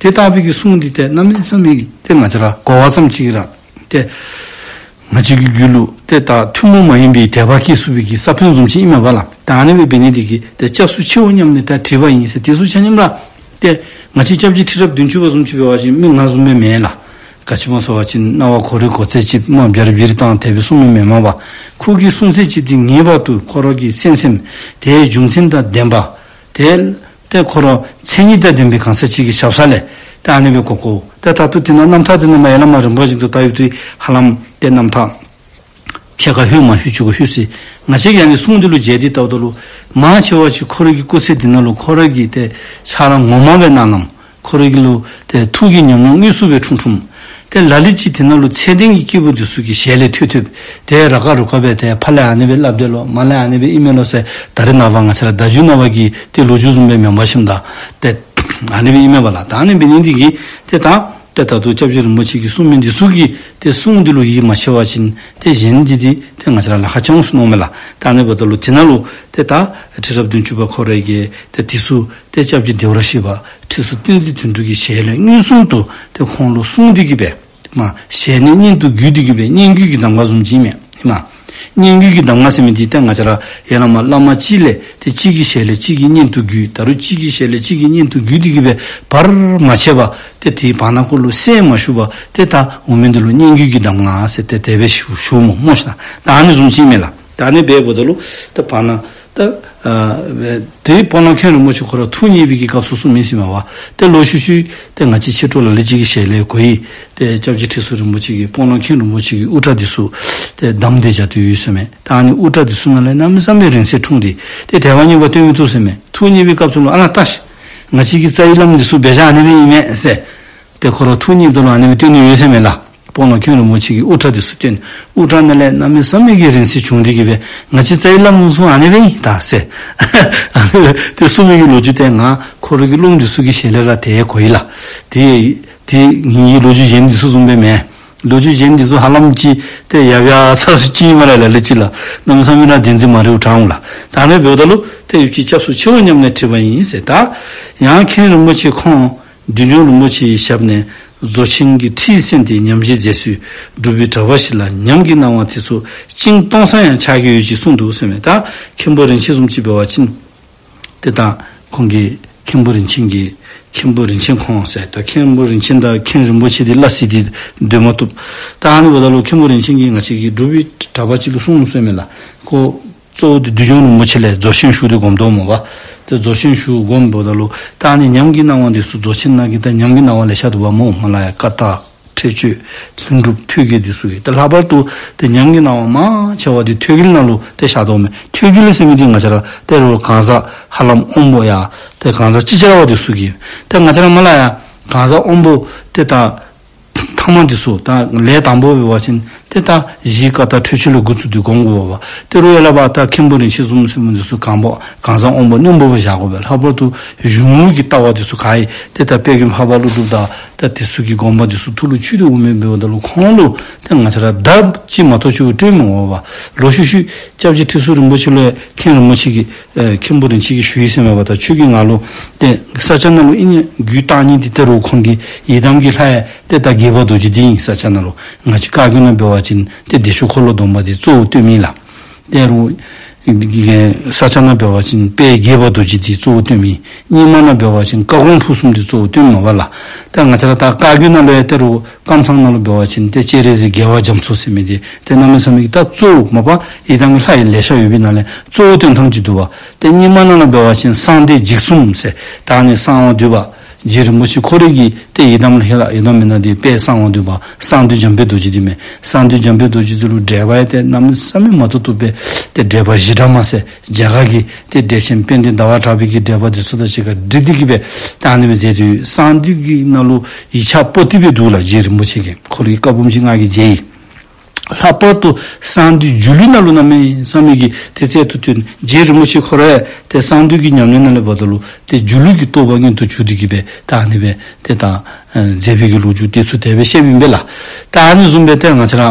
ཏེ་དེ་ལྟ་བུའི་གི་གསུང་འདི་ཏེ་གནམ་མེད་ས་མེད་ཀྱི་ཏེ་ང་བཅས་ར་གོ་བ་ཙམ་ཅིག་ར་ཏེ་ང་བཅས་ཀྱི་རྒྱུད་ལུ་ཏེ་ད་ཐུན་མོང་མ་ཡིན་པའི་དད་པ་སྐྱེ་ཚུགས་པའི་གི་ས་བོན་བཟུམ་ཅིག་ཨིན་མས་པ་ལགས། ད་ ད་ཨ་ནི་སྦེ་འབད་ནི་འདི་གིས་ཏེ་སྐྱབས་སུ་མཆིའོ་སྙམ་ནས་ད་དྲིས་པ་ཨིན་ཟེར། དེ་ཚུ་ཆ་མཉམ་ར་ཏེ་ང་བཅས་སྐྱབས་རྗེ་ཁྲི་རབས་བདུན་ཅུ་པ་བཟུམ་ཅིག་འབད་བ་ཅིན་མི་ང་བཟུམ་སྦེ་མེན་ལགས། ག་ཅི་སྨོ་ཟེར་བ་ཅིན་སྣང་བ་ཁོ་རའི་གོ་ཚད་ཅིག་མ་བྱར་བིར་བཏང་དེ་སྦེ་གསུང་མི་མེན་མས་པ། ཁོ་གིས་གསུང་ཚད་ཅིག་འདི་ངེས་པར་དུ་ཁོ་ར་གི་སེམས་སེམས་དེའི་རྒྱུ་མཚན་དང་ལྡན་པ། དེ་ཏེ་ཁོ་ར་མཚན་ཉིད་དང་ལྡན་པའི་གང་ཟག་ཅིག་གི་ཞབས་ས་ལས་ཏེ་ཨ་ནི་སྦེ་གོ་དགོ། ཏེ་ད་ལྟོ་དེ་ནང་རྣམ་ཐར་དེ་ནང་མ་ཡར་ལས་མར་རིམ་པ་བཞིན་དུ་ད་ཡོད་དུས་ཧ་ལམ་ཏེ་རྣམ་ཐར་ཕྱེད་ཀ་ལྷོད་མ་ལྷོད་ཅིག་གུ་ལྷོད་ཅི། ང་བཅས་ཀྱིས་ཨ་ནི་གསུང་འདི་ལུ་མཇལ་ཏེ་ལྟཝ་ད་ལུ་མང་ཆེ་བ་ཅིག་ཁོ་ར་གི་སྐུ་ཚེ་འདི་ནང་ལུ་ཁོ་ར་གིས་ཏེ་ཕྱག་ར་ངོ་མ་སྦེ་གནངམ། ཁོ་ར་གི་ལུ་ཏེ་ཐུགས་ཀྱི་ཉམས་མྱོང་དངོས་སུ་སྦེ་འཁྲུངས་འཁྲུངསམ། ཏེ་ལ་ལུ་ཅིག་དེ་ནང་ལུ་ཚད་ལྡན་གྱི་སྐྱེས་བུ་འདི་ཚུ་གི་ཞལ་ལས་ཐོས་ཐོསཔ། ཏེ་ར་ཁ་རུ་ཁ་སྦེ་ཏེ་ཕར་ལས་ཨ་ནི་སྦེ་སླབ་དེས་ལོ་མར་ལས་ཨ་ནི་སྦེ་ཨིན་མས་ལོ་ཟེར་ད་རེས་ནངས་པ་ང་བཅས་ར་བརྡ་བརྒྱུད་ནང་པ་གི་ཏེ་ལོ་རྒྱུས་བཟུམ་སྦེ་མེན་པ་ཤིམ་ད། ཏེ་ཨ་ནི་སྦེ་ཨིན་མས་པ་ལགས། ད་ཨ་ནི་འབད་ནི་འདི་གིས་ཏེ་ད་ཏེ་ད་ལྟོ་སྐྱབས་རྗེ་རིན་པོ་ཆེ་གིས་གསུངས་མི་འདི་ཚུ་གི་ཏེ་གསུང་འདི་ལུ་ཡིད་མ་ཆེས་པ་ཅིན་ཏེ་གཞན་འདི་འདི་ཏེ་ང་བཅས་ར་ལཱ་ཁག་ཆེ་འོང་ཟེར་མནོཝ་མས་ལགས། ད་ཨ་ནི་འབདཝ་ད་ལུ་དེ་ནང་ལུ་ཏེ་ད་ཁྲི་རབས་བདུན་ཅུ་པ་ཁོ་ར་གིས་ཏེ་འདི་ཚུ་ཏེ་སྐྱབས་རྗེ་བདེ་བར་གཤེགས་པ་ཁྲི་ཟུར་བསྟན་འཛིན་དོན་གྲུབ་ཀྱི་ཞལ་ལས་མངོན་སུམ་དུ་ཏེ་ཁོང་ལུ་གསུངས་ཏེ་གི་སྦེ་མ་ཞལ་ནས་སྙན་དུ་བརྒྱུད་དེ་གི་སྦེ་སྙན་བརྒྱུད་ཀྱི་གདམས་ངག་བཟུམ་ཅིག་མས། ཨིན་མས། སྙན་བརྒྱུད་ཀྱི་གདམས་ངག་ཟེར་མི་འདི་ཏེ་ང་བཅས་ར་ཡར་ལས་མར་བླ་མ་གཅིག་ལས་ཏེ་གཅིག་གི་ཞལ་ལས་གཅིག་གིས་སྙན་དུ་བརྒྱུད། ད་རུང་གཅིག་གི་ཞལ་ལས་གཅིག་གིས་སྙན་དུ་བརྒྱུད་དེ་གི་སྦེ་བར་མ་ཆད་པར་ཏེ་དེའི་བར་ན་ཁོ་ལུ་གསལ་མ་ཞུགས་པར་ཏེ་ད་འོང་མི་འདི་ལུ་སྙན་བརྒྱུད་ཀྱི་གདམས་ངག་ཟེར་ཏེ་དེ་སྦེ་ཞུ་ཞུཝ་སྨོ་སྨོ་ཤིག་ད། ད་ཨ་ནི་བཟུམ་ཅིག་མས་ལགས། ད་ཨ་ནི་སྦེ་འབདཝ་ད་ལུ་ཏེ་བར་ན་ད་ཨ་དེ་སྤོང་ལགས་མཁན་རིན་པོ་ཆེ་ཁོ་ར་ཐུགས་མཉེས་པའི་གི་སྐབས་སུ་གསུངས་མི་ཟེར་མས་པ། ཏེ་ལོག་ཤུལ་ཤུལ་ཏེ་ང་བཅས་ཆོས་གྲོགས་ལ་ལུ་ཅིག་གི་ཞལ་ལས་གོ་ཡི། ཏེ་སྐྱབས་རྗེ་ཁྲི་ཟུར་རིན་པོ་ཆེ་གིས་སྤོང་ལགས་མཁན་རིན་པོ་ཆེ་གི་དབུ་སྐྲ་འདི་ཚུ་ཏེ་བསྡམས་ཏེ་བཞག་སྟེ་ཡོད་ཟེར་མས། ད་ཨ་ནི་དབུ་སྐྲ་འདི་ཚུ་ནང་ལས་གནམ་མེད་ས་མེད་རིང་བསྲེལ་འཁྲུངས་ཏེ་ཏེ་དད་པ་མཉེས་པ་སྟོན་མི་བཏུབ་ཟེར་མས། ཐུགས་མཉེས་པའི་སྐབས་སུ་ལུ་ཨ་ནཱ་ལྟ་ཤིག། ང་བཅས་ཀྱི་རྩ་བའི་བླམ་འདི་ཚུ་འབད་བཞག་ཨ་ནི་སྦེ་ཨིན་མས་ཟེར། ཏེ་ཁོ་ར་ཐུགས་མཉེསཔ་ད་ལུ་ཨ་ནི་སྦེ་སྟོན་ནི་ཡོད་ཟེར་མས་ལགས། སྤོང་ལགས་མཁན་རིན་པོ་ཆེ་གི་དབུ་སྐྲ་འདི་ཚུ་སྟོན། དབུ་སྐྲ་ནང་ལས་གནམ་མེད་ས་མེད་ཀྱི་རིང་བསྲེལ་བྱུང་སྟེ་གི་སྦེ་ང་བཅས་རྩ་བའི་བླམ་ཚུ་ཨ་ནི་སྦེ་ཨིན་ད་ཟེར། ཏེ་གསུངས་མི་གི་ལོ་རྒྱུས་ཏེ་ང་ཁོ་ར་གི་སློབ་མ་འདི་ཚུ་གི་ཞལ་ལས་ར་ཏེ་གོ་ཡི་ལགས། ཏེ་ཏེ་ངེ་གི་ལོ་རྒྱུས་གཞན་འདི་ཚུ་བཟུམ་སྦེ་མེན། ལོ་རྒྱུས་གཞན་འདི་ཚུ་ཧ་ལམ་ཅིག་ཏེ་ཡབ་ཡར་ཚ་སུ་ཅིག་ཨིན་སྨ་རེ་ལ་ལུ་ཅིག་ལགས། གནམ་མེད་ས་མེད་ར་བདེན་འཛིན་མ་རེད་འོང་ལགས། ད་ཨ་ནི་འབདཝ་ད་ལུ་ཏེ་ཡུལ་གྱི་སྐྱབས་སུ་མཆིའོ་སྙམ་ནས་དྲིས་པ་ཡིན་ཟེར། ད་ཡང་མཁན་རིན་པོ་ཆེ་ཁོང་བདུད་འཇོམས་རིན་པོ་ཆེའི་ཞབས་ནས་རྫོགས་ཆེན་གྱི་ཁྲིད་གསན་ཏེ་ཉམས་བཞེས་མཛད་ཚུལ་སྒྲུབ་པའི་གྲྭ་པ་ཞིག་ལ་ཉམས་ཀྱི་སྣང་བ་དེ་ཚོ་ཅིང་སྟོང་སང་ཡང་ཆགས་ཀྱི་ཡོད་ཅེས་གསུངས་འདུག་ཟེར་མས། ད་མཁན་པོ་རིན་ཆེན་བཟུམ་ཅིག་འབད་བ་ཅིན་ཏེ་ད་ཁོང་གིས་མཁན་པོ་རིན་ཆེན་གྱིས་མཁན་པོ་རིན་ཆེན་ཁོང་ཟེར། ད་མཁན་པོ་རིན་ཆེན་དང་མཁན་རིན་པོ་ཆེ་འདི་སླ་བསྲེ་འདི་སྡོད་མ་བཏུབ། ད་ཨ་ནི་འབདཝ་ད་ལུ་མཁན་པོ་རིན་ཆེན་གྱིས་ང་བཅས་ཀྱི་སྒྲུབ་པའི་གྲྭ་པ་ཅིག་ལུ་གསུངས་ཟེར་མས་ལགས། ཁོ་གཙོ་བོ་དེ་བདུད་འཇོམས་རིན་པོ་ཆེ་ལས་རྫོགས་ཆེན་ཞུ་སྟེ་སྒོམ་དོ་མོ་བ། ཏེ་རྫོགས་ཆེན་ཞུ་སྒོམ་འབདཝ་ད་ལུ་ད་ཨ་ནི་ཉམས་ཀྱི་སྣང་བ་འདི་ཚུ་རྫོགས་ཆེན་ནང་གི་ད་ཉམས་ཀྱི་སྣང་བ་ལེ་ཤ་འདུག་པ་མོ། མ་ལ་ཡ་ཀ་དག་ཁྲེགས་ཆོད་ལྷུན་གྲུབ་ཐོད་རྒལ་འདི་ཚུ་གི། ད་ལྷག་པར་དུ་ཏེ་ཉམས་ཀྱི་སྣང་བ་མང་ཆེ་བ་འདི་ཐོད་རྒལ་ནང་ལུ་ཏེ་ཤར་དོ་མས། ཐོད་རྒལ་ཟེར་མི་འདི་ང་བཅས་ར་ཏེ་རུང་གང་ཟག་ཧ་ལམ་དབང་པོ་ཡ་ཏེ་གང་ཟག་ཅིག་ཅར་བ་འདི་ཚུ་གི། ཏེ་ང་བཅས་ར་མ་ལ་ཡ་གང་ཟག་དབང་པོ་ཏེ་ད་ཐ་མ་འདི་ཚུ་ད་ལས་དང་པོ་འབད་བ་ཅིན་ཏེ་ད་གཞི་ཀ་དག་ཁྲེགས་ཆོད་ལས་འགོ་བཙུགས་ཏེ་སྒོམ་དགོ་པ། ཏེ་རུང་ཡ་ལ་བ་ད་མཁན་པོ་རིན་ཆེན་བཟུམ་ཟེར་མི་འདི་ཚུ་གང་པོ་གང་ཟག་དབང་པོ་རྣོན་པོ་སྦེ་བཞག་དགོ་པས། ལྷག་པར་དུ་གཞུང་ལུགས་ཀྱི་ལྟ་བ་འདི་ཚུ་ག་ཡི་ཏེ་ད་དཔལ་མགོན་འཕགས་པ་ཀླུ་སྒྲུབ་དང་ད་འདི་ཚུ་གི་དགོངས་པ་འདི་ཚུ་ཐུགས་ལུ་ཆུད་དེ་འོང་མི་འབདཝ་ད་ལུ་ཁོང་ལུ་ཏེ་ང་བཅས་ར་ལྡབ་གཅིག་མ་གཏོགས་ཆུད་སྤྲོད་མི་འོང་པ། ལོག་ཤུལ་ཤུལ་སྐྱབས་རྗེ་ཁྲི་ཟུར་རིན་པོ་ཆེ་ལུ་མཁན་རིན་པོ་ཆེ་གིས་ཨེ་མཁན་པོ་རིན་ཆེན་གྱིས་ཞུ་ཡི་ཟེར་མས་པ། ད་ཁྱོད་ཀྱིས་ང་ལུ་ཏེ་ས་སྐྱ་ནང་ལུ་ཨིན་ནི་རྒྱུད་བཏང་ནི་འདི་ཏེ་རུང་ཁོང་གི་ཡི་དམ་གྱི་ལྷ་ཡང་ཏེ་ད་དགྱེས་པ་རྡོ་རྗེ་འདི་ཨིན། ས་སྐྱ་ནང་ལུ་ང་བཅས་བཀའ་བརྒྱུད་ནང་འབད་བ་ཅིན་ཏེ་བདེ་མཆོག་འཁོར་ལོ་སྡོམ་པ་འདི་གཙོ་བོ་སྟོནམ་ཨིན་ལགས། ཏེ་རུང་ས་སྐྱ་ནང་འབད་བ་ཅིན་དཔལ་དགྱེས་པ་རྡོ་རྗེ་འདི་གཙོ་བོ་སྟོནམ་ཨིན། རྙིང་མ་ནང་འབད་བ་ཅིན་བཀའ་དགོངས་ཕུར་གསུམ་འདི་གཙོ་བོ་སྟོནམ་མས་པ་ལགས། ཏེ་ང་བཅས་ར་ད་བཀའ་བརྒྱུད་ནང་ལུ་ཡང་ཏེ་རུང་ཀམ་ཚང་ནང་ལུ་འབད་བ་ཅིན་ཏེ་སྤྱན་རས་གཟིགས་རྒྱལ་བ་རྒྱ་མཚོ་ཟེར་མི་འདི་ཏེ་གནམ་མེད་ས་མེད་ཀྱི་ད་གཙོ་བོ་མ་པ་ཡི་དམ་གྱི་ལྷ་ཡི་ལེ་ཤ་ཡོད་པའི་ནང་ལས་གཙོ་བོ་སྟོན་ཐངས་ཅིག་འདུག་པ། ཏེ་རྙིང་མ་ནང་ལུ་འབད་བ་ཅིན་གསང་བདེ་འཇིགས་གསུམ་ཟེར། ད་ཨ་ནི་གསང་བ་འདུས་པ་རྗེ་རིན་པོ་ཆེ་ཁོ་རའི་གི་ཏེ་ཡི་དམ་ལྷ་ལགས། ཡི་དམ་མེན་ན་འདི་དཔལ་གསང་བ་འདུས་པ་གསང་འདུས་འཇམ་དཔལ་རྡོ་རྗེ་འདི་མས། གསང་འདུས་འཇམ་དཔལ་རྡོ་རྗེ་འདི་ལུ་འགྲེལ་པ་ཡང་ཏེ་གནམ་མེད་ས་མེད་མ་ཐུབ་ཐུབ་སྦེ་ཏེ་འགྲེལ་པ་བཞི་སྦྲགས་མ་ཟེར་རྒྱ་གར་གྱི་ཏེ་འགྲེལ་ཆེན་དཔལ་ལྡན་ཟླ་བ་གྲགས་པའི་གི་འགྲེལ་པ་འདི་ཚུ་དང་གཅིག་ཁར་བསྒྲིགས་ཏེ་གི་སྦེ་ད་ཨ་ནི་སྦེ་མཛད་དེ་ཡོད། གསང་འདུས་ཀྱི་ནང་ལུ་ཡིག་ཆ་པོ་ཏི་སྦེ་འདུག་ལགས། རྗེ་རིན་པོ་ཆེ་གིས་ཁོ་རའི་བཀའ་འབུམ་ཅིག་ང་གིས་མཇལ་ཡི། ལྷག་པར་དུ་གསང་འདུས་སྒྱུ་ལུས་ནང་ལུ་གནམ་མེད་ས་མེད་ཀྱི་ཏེ་རྩལ་དུ་བཏོན། རྗེ་རིན་པོ་ཆེ་ཁོ་ར་ཡང་ཏེ་གསང་འདུས་ཀྱི་ཉམས་ལེན་ནང་ལས་འབདཝ་ད་ལུ་ཏེ་སྒྱུ་ལུས་ཀྱི་རྟོགས་པ་མངོན་དུ་གྱུར་ཏེ་གི་སྦེ་ད་ཨ་ནི་སྦེ་ཏེ་ད་ཨེ་མཛད་པའི་གི་ལོ་རྒྱུས་འདི་ཚུ་དེ་སྦེ་བཤདཔ་ཨིན་པས་ལགས། ད་ཨ་ནི་བཟུམ་སྦེ་ཏེ་ང་བཅས་ར་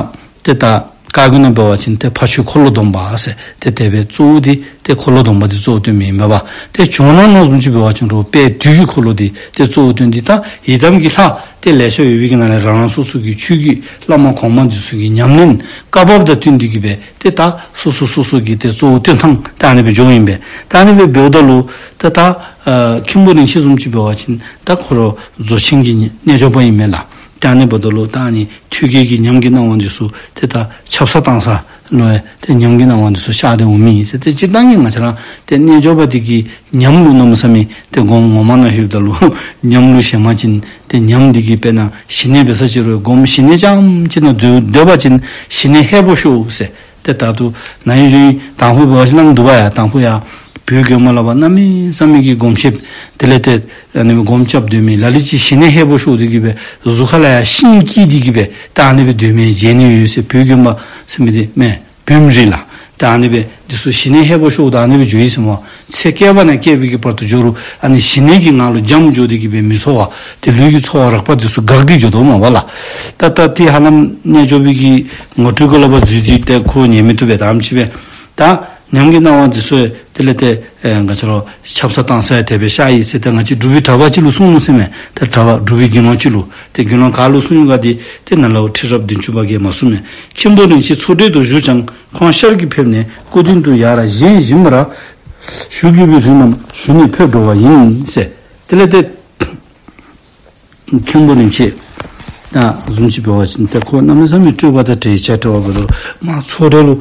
ཏེ་ད་ བཀའ་བརྒྱུད་ནང་འབད་བ་ཅིན་ཏེ་ཕ་ཆོས་འཁོར་ལོ་སྡོམ་པ་ཟེར་ཏེ་དེ་སྦེ་གཙོ་བོ་འདི་ཏེ་འཁོར་ལོ་སྡོམ་པ་འདི་གཙོ་བོ་སྟོནམ་ཨིན་པས། ཏེ་ཇོ་ནང་ནང་བཟུམ་ཅིག་འབད་བ་ཅིན་རོགས་དཔལ་དུས་ཀྱི་འཁོར་ལོ་འདི་ཏེ་གཙོ་བོ་སྟོན་ཏེ་ད་ཡི་དམ་གྱི་ལྷ་ཏེ་ལེ་ཤ་ཡོད་པའི་གི་ནང་ལས་རང་རང་སོ་སོ་གི་ཆོས་བརྒྱུད་བླ་མ་གོང་མ་འདི་ཚུ་གི་ཉམས་ལེན་བཀའ་བབས་དང་བསྟུན་ཏེ་གི་སྦེ་ཏེ་ད་སོ་སོ་སོ་སོ་གི་ཏེ་གཙོ་བོ་སྟོན་ཐངས་ད་ཨ་ནི་སྦེ་འགྱོཝ་ཨིན་པས། ད་ཨ་ནི་སྦེ་འབདཝ་ད་ལུ་ཏེ་ད་ཨ་མཁན་པོ་རིན་ཆེན་བཟུམ་ཅིག་འབད་བ་ཅིན་ད་ཁོ་ར་རྫོགས་ཆེན་གྱི་རྣལ་འབྱོར་པ་ཨིན་མས་ལགས། ད་ཨ་ནི་འབདཝ་ད་ལུ་ད་ཨ་ནི་ཐོད་རྒལ་གྱི་ཉམས་ཀྱི་སྣང་བ་འདི་ཚུ་ཏེ་ད་ཆབ་གསང་གཏང་ས་ལུ་ཡང་ཏེ་ཉམས་ཀྱི་སྣང་བ་འདི་ཚུ་ཤར་ཏེ་འོང་མི་ཨིན་ཟེར། ཏེ་སྤྱིར་བཏང་གི་ང་བཅས་ར་ཏེ་རྣལ་འབྱོར་པ་འདི་གིས་ཉམས་ལུ་གནམ་མེད་ས་མེད་ཏེ་སྒོམ་ངོ་མ་ནང་ལྷོདཔ་ད་ལུ་ཉམས་ལུ་ཞེན་པ་ཅིན་ཏེ་ཉམས་འདི་གིས་དཔེར་ན་ཞི་གནས་འབད་ས་ཅིག་རུང་སྒོམ་ཞི་གནས་རྐྱངམ་ཅིག་ནང་སྡོད་སྡོད་པ་ཅིན་ཞི་གནས་ཧས་པོ་ཤོར་ཟེར། ཏེ་ད་ལྟོ་ན་ཧིང་གཞེས་ཧིང་དང་ཕུ་འབད་བ་ཅིན་ནམ་འདུག་པ་ཡ། དང་ཕུ་ཡ་བོད་དགོན་པ་ལུ་འབད་གནམ་མེད་ས་མེད་ཀྱི་སྒོམ་ཞིནམ་དེ་ལས་ཏེ་ཨ་ནི་སྒོམ་རྐྱབ་སྡོད་མི་ལ་ལུ་ཅིག་ཞི་གནས་ཧས་པོ་ཤོར་ཏེ་གི་སྦེ་གཟུགས་ཁ་ལུ་ཡང་ཤིང་སྐྱེས་ཏེ་གི་སྦེ་ད་ཨ་ནི་སྦེ་སྡོད་མི་མཇལ་ནི་ཡོད་ཟེར། བོད་དགོན་པ་ཟེར་མི་འདི་མེན་བོད་མི་རིགས་ལགས། ད་ཨ་ནི་སྦེ་འདི་ཚུ་ཞི་གནས་ཧས་པོ་ཤོར་ད་ཨ་ནི་སྦེ་འགྱོ་ཡི་ཟེར་མས། ཚེ་བསྐལ་པ་ནས་བསྐལ་པའི་གི་བར་དུ་འགྱོ་རུང་ཨ་ནི་ཞི་གནས་ཀྱི་ངང་ལུ་འཇམ་འགྱོ་སྟེ་གི་སྦེ་མི་ཚོར་བ་ཏེ་ལུས་ཀྱི་ཚོར་བ་རགས་པ་འདི་ཚུ་འགག་སྟེ་འགྱོ་དོ་མས་པ་ལགས། ད་ད་ཏེ་ཧ་ལམ་རྣལ་འབྱོར་པའི་གི་ངོ་སྤྲོད་གུ་ལུ་འབད་འཛུལ་ཏེ་ཏེ་ཁོ་ཉན་མི་བཏུབ་པས། ད་ཨ་ནི་ཅིག་སྦེ་ད་ཉམས་ཀྱི་སྣང་བ་འདི་ཚུ་དེ་ལས་ཏེ་ཨེ་ང་བཅས་ར་ཆབ་གསང་གཏང་ས་ཡང་དེ་སྦེ་ཤར་ཡི་ཟེར་ཏེ་ང་བཅས་འབྲུག་པའི་གྲྭ་པ་ཅིག་ལུ་གསུངས་ནུག་ཟེར་མས། ཏེ་གྲྭ་པ་འབྲུག་པའི་དགེ་སློང་ཅིག་ལུ། ཏེ་དགེ་སློང་ག་ལུ་གསུངས་ཡི་ག་འདི་ཏེ་ནཱ་ལུ་ཁྲི་རབས་བདུན་ཅུ་པ་གིས་མ་གསུངས་མས། མཁན་པོ་རིན་ཆེན་ཚོགས་གྲལ་དུ་བཞུགས་ཀྱང་ཁོང་ཤར་གྱིས་ཕེབས་ནས་སྐུ་མདུན་དུ་ཡར་བཞེངས་བཞིན་པར་ཞུ་དགོས་པའི་རིགས་རྣམས་ཞུས་ནས་ཕེབས་འགྲོ་བ་ཡིན་ཟེར། དེ་ལས་ཏེ་མཁན་པོ་རིན་ཆེན་ད་བཟུམ་ཅིག་འབད་བ་ཅིན་ཏེ་ཁོ་གནམ་མེད་ས་མེད་སྤྲོས་པ་དང་བྲལ་བའི་བྱ་བྲལ་བ་འབད་རུང་མ་ཚོགས་གྲལ་ལུ་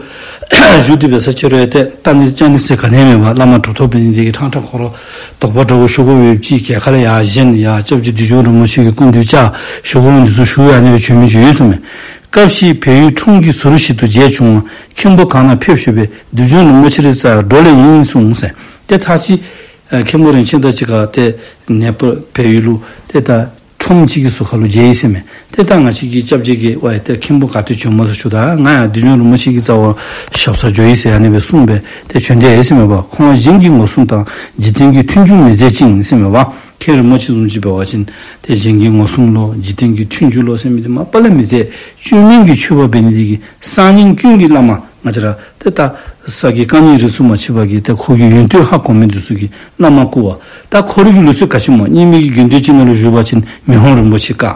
བཞུགས་ཏེ་འབད་ས་ཅིག་རུང་ཡང་ཏེ་ལྟ་ནི་བཅར་ནི་ཟེར་ག་ནི་ཡང་མེད་པར་བླ་མ་གྲུབ་ཐོབ་འབད་ནི་འདི་གིས་ཕྲང་ཕྲང་ཁོ་ར་དོགས་པ་འདྲཝ་ཞུ་དགོ་པའི་ཅིག་གི་ཁ་ལས་ཡར་བཞེངས་ཡར་སྐྱབས་རྗེ་བདུད་འཇོམས་རིན་པོ་ཆེ་གི་སྐུ་མདུན་བཅར་ཞུ་དགོ་འདི་ཚུ་ཞུ་ཡང་ཨ་ནི་སྦེ་བྱོན་མི་ཅིག་ཡོད་ཟེར་མས། སྐབས་ཤིག་བལ་ཡུལ་ཁྲོམ་གྱི་ཟུར་ཞིག་ཏུ་མཇལ་བྱུང་བ། མཁན་པོ་གང་ན་ཕེབས་ཞུས་པས། བདུད་འཇོམས་རིན་པོ་ཆེ་རེད་ཟེར་འགྲོ་ལེ་ཡིན་གསུངས་ཟེར། ཏེ་ཚར་ཅིག་ཨ་མཁན་པོ་རིན་ཆེན་དང་གཅིག་ཁར་ཏེ་ནེ་པཱལ་བལ་ཡུལ་ལུ་ཏེ་ད་ཁྲོམ་ཅིག་གི་ཟུར་ཁ་ལུ་མཇལ་ཡི་ཟེར་མས། ཏེ་ད་ང་བཅས་ཀྱི་སྐྱབས་རྗེ་གིས་ཝའི་ཏེ་མཁན་པོ་ག་ཏེ་བྱོནམ་སྨོ་ཟེར་ཞུཝ་ད་ང་ཡང་བདུད་འཇོམས་རིན་པོ་ཆེ་གི་རྩ་བར་ཞབས་སར་འགྱོ་ཡི་ཟེར་ཨ་ནི་སྦེ་གསུངས་སྦེ་ཏེ་བྱོན་ཏེ་ཡར་ཡི་ཟེར་མས་པ། ཁོང་གཞན་གྱི་ངོ་སྲུང་དང་འཇིག་རྟེན་གྱི་མཐུན་འཇུག་མི་མཛད་ཅིང་ཟེར་མས་པ། མཁན་རིན་པོ་ཆེ་བཟུམ་ཅིག་འབད་བ་ཅིན་ཏེ་གཞན་གྱི་ངོ་སྲུང་ལོ་འཇིག་རྟེན་གྱི་མཐུན་འཇུག་ལོ་ཟེར་མི་འདི་མ་པ་ལས་མི་མཛད། བཅོས་མིན་གྱི་ཆོས་པ་འབད་ནི་འདི་གིས་གསར་རྙིང་ཀུན་གྱི་བླ་མ་ང་བཅས་ར་ཏེ་ད་ས་དགེ་བཀའ་རྙིང་རིས་སུ་མ་ཆད་པ་གིས་ཏེ་ཁོ་གི་ཡོན་ཏན་ཧ་གོ་མི་འདི་ཚུ་གིས་བླ་མ་བཀུར་བ། ད་ཁོ་རའི་གི་ལུགས་སྲོལ་ག་ཅི་སྨོ། རྙིང་མའི་གི་དགོན་སྡེ་ཅིག་ནང་ལུ་བཞུགས་པ་ཅིན་མི་ཕམ་རིན་པོ་ཆེ་བཀའ།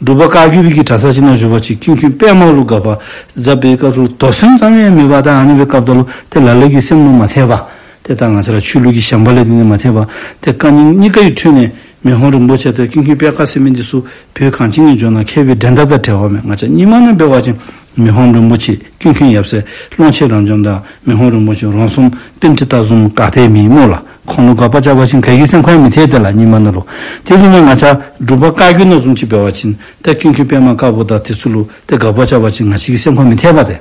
འབྲུག་པ་བཀའ་བརྒྱུད་པའི་གི་གྲྭ་ས་ཅིག་ནང་བཞུགས་པ་ཅིན་ཀུན་མཁྱེན་པདྨ་ལུ་དགག་པ་རྐྱབ་པའི་སྐབས་སུ་དོགས་ཟོན་ཙམ་ཡང་མེད་པར་ད་ཨ་ནི་སྦེ་བཀགཔ་ད་ལུ་ཏེ་ལ་ལུ་གིས་སེམས་ལུ་མ་ཐེག་པར་ཏེ་ད་ང་བཅས་ར་ཆོས་ལུགས་ཀྱི་ཞེན་པ་ལས་དེ་ནི་མ་ཐེག་པར་ཏེ་བཀའ་རྙིང་གཉིས་ཀ་ཡི་ཁྲོད་ནས་མི་ཕམ་རིན་པོ་ཆེ་དང་ཀུན་མཁྱེན་པད་དཀར་ཟེར་མི་འདི་ཚུ་བོད་གངས་ཅན་གྱི་ལྗོངས་ནང་མཁས་པའི་འགྲན་ཟླ་དང་བྲལ་བ་མས། ང་བཅས་རྙིང་མ་ནང་འབད་བ་ཅིན་མི་ཕམ་རིན་པོ་ཆེ་ཀུན་མཁྱེན་ཡབ་སྲས་ཀློང་ཆེན་རབ་འབྱམས་དང་མི་ཕམ་རིན་པོ་ཆེ་རོང་ཟོམ་པཎྜི་ཏ་བཟུམ་ག་ཏེ་མེད་སྨོ་ལགས། ཁོང་ལུ་དགག་པ་རྐྱབ་པ་ཅིན་ག་གིས་སེམས་ཁར་མི་ཐེག་ཏེ་ལགས། རྙིང་མ་ནང་ལུ་དེ་བཟུམ་སྦེ་ང་བཅས་འབྲུག་པ་བཀའ་བརྒྱུད་ནང་བཟུམ་ཅིག་འབད་བ་ཅིན་ཏེ་ཀུན་མཁྱེན་པདྨ་དཀར་པོ་དང་དེ་ཚུ་ལུ་ཏེ་དགག་པ་རྐྱབ་པ་ཅིན་ང་བཅས་ཀྱིས་སེམས་ཁར་མི་ཐེག་པས། ཏེ་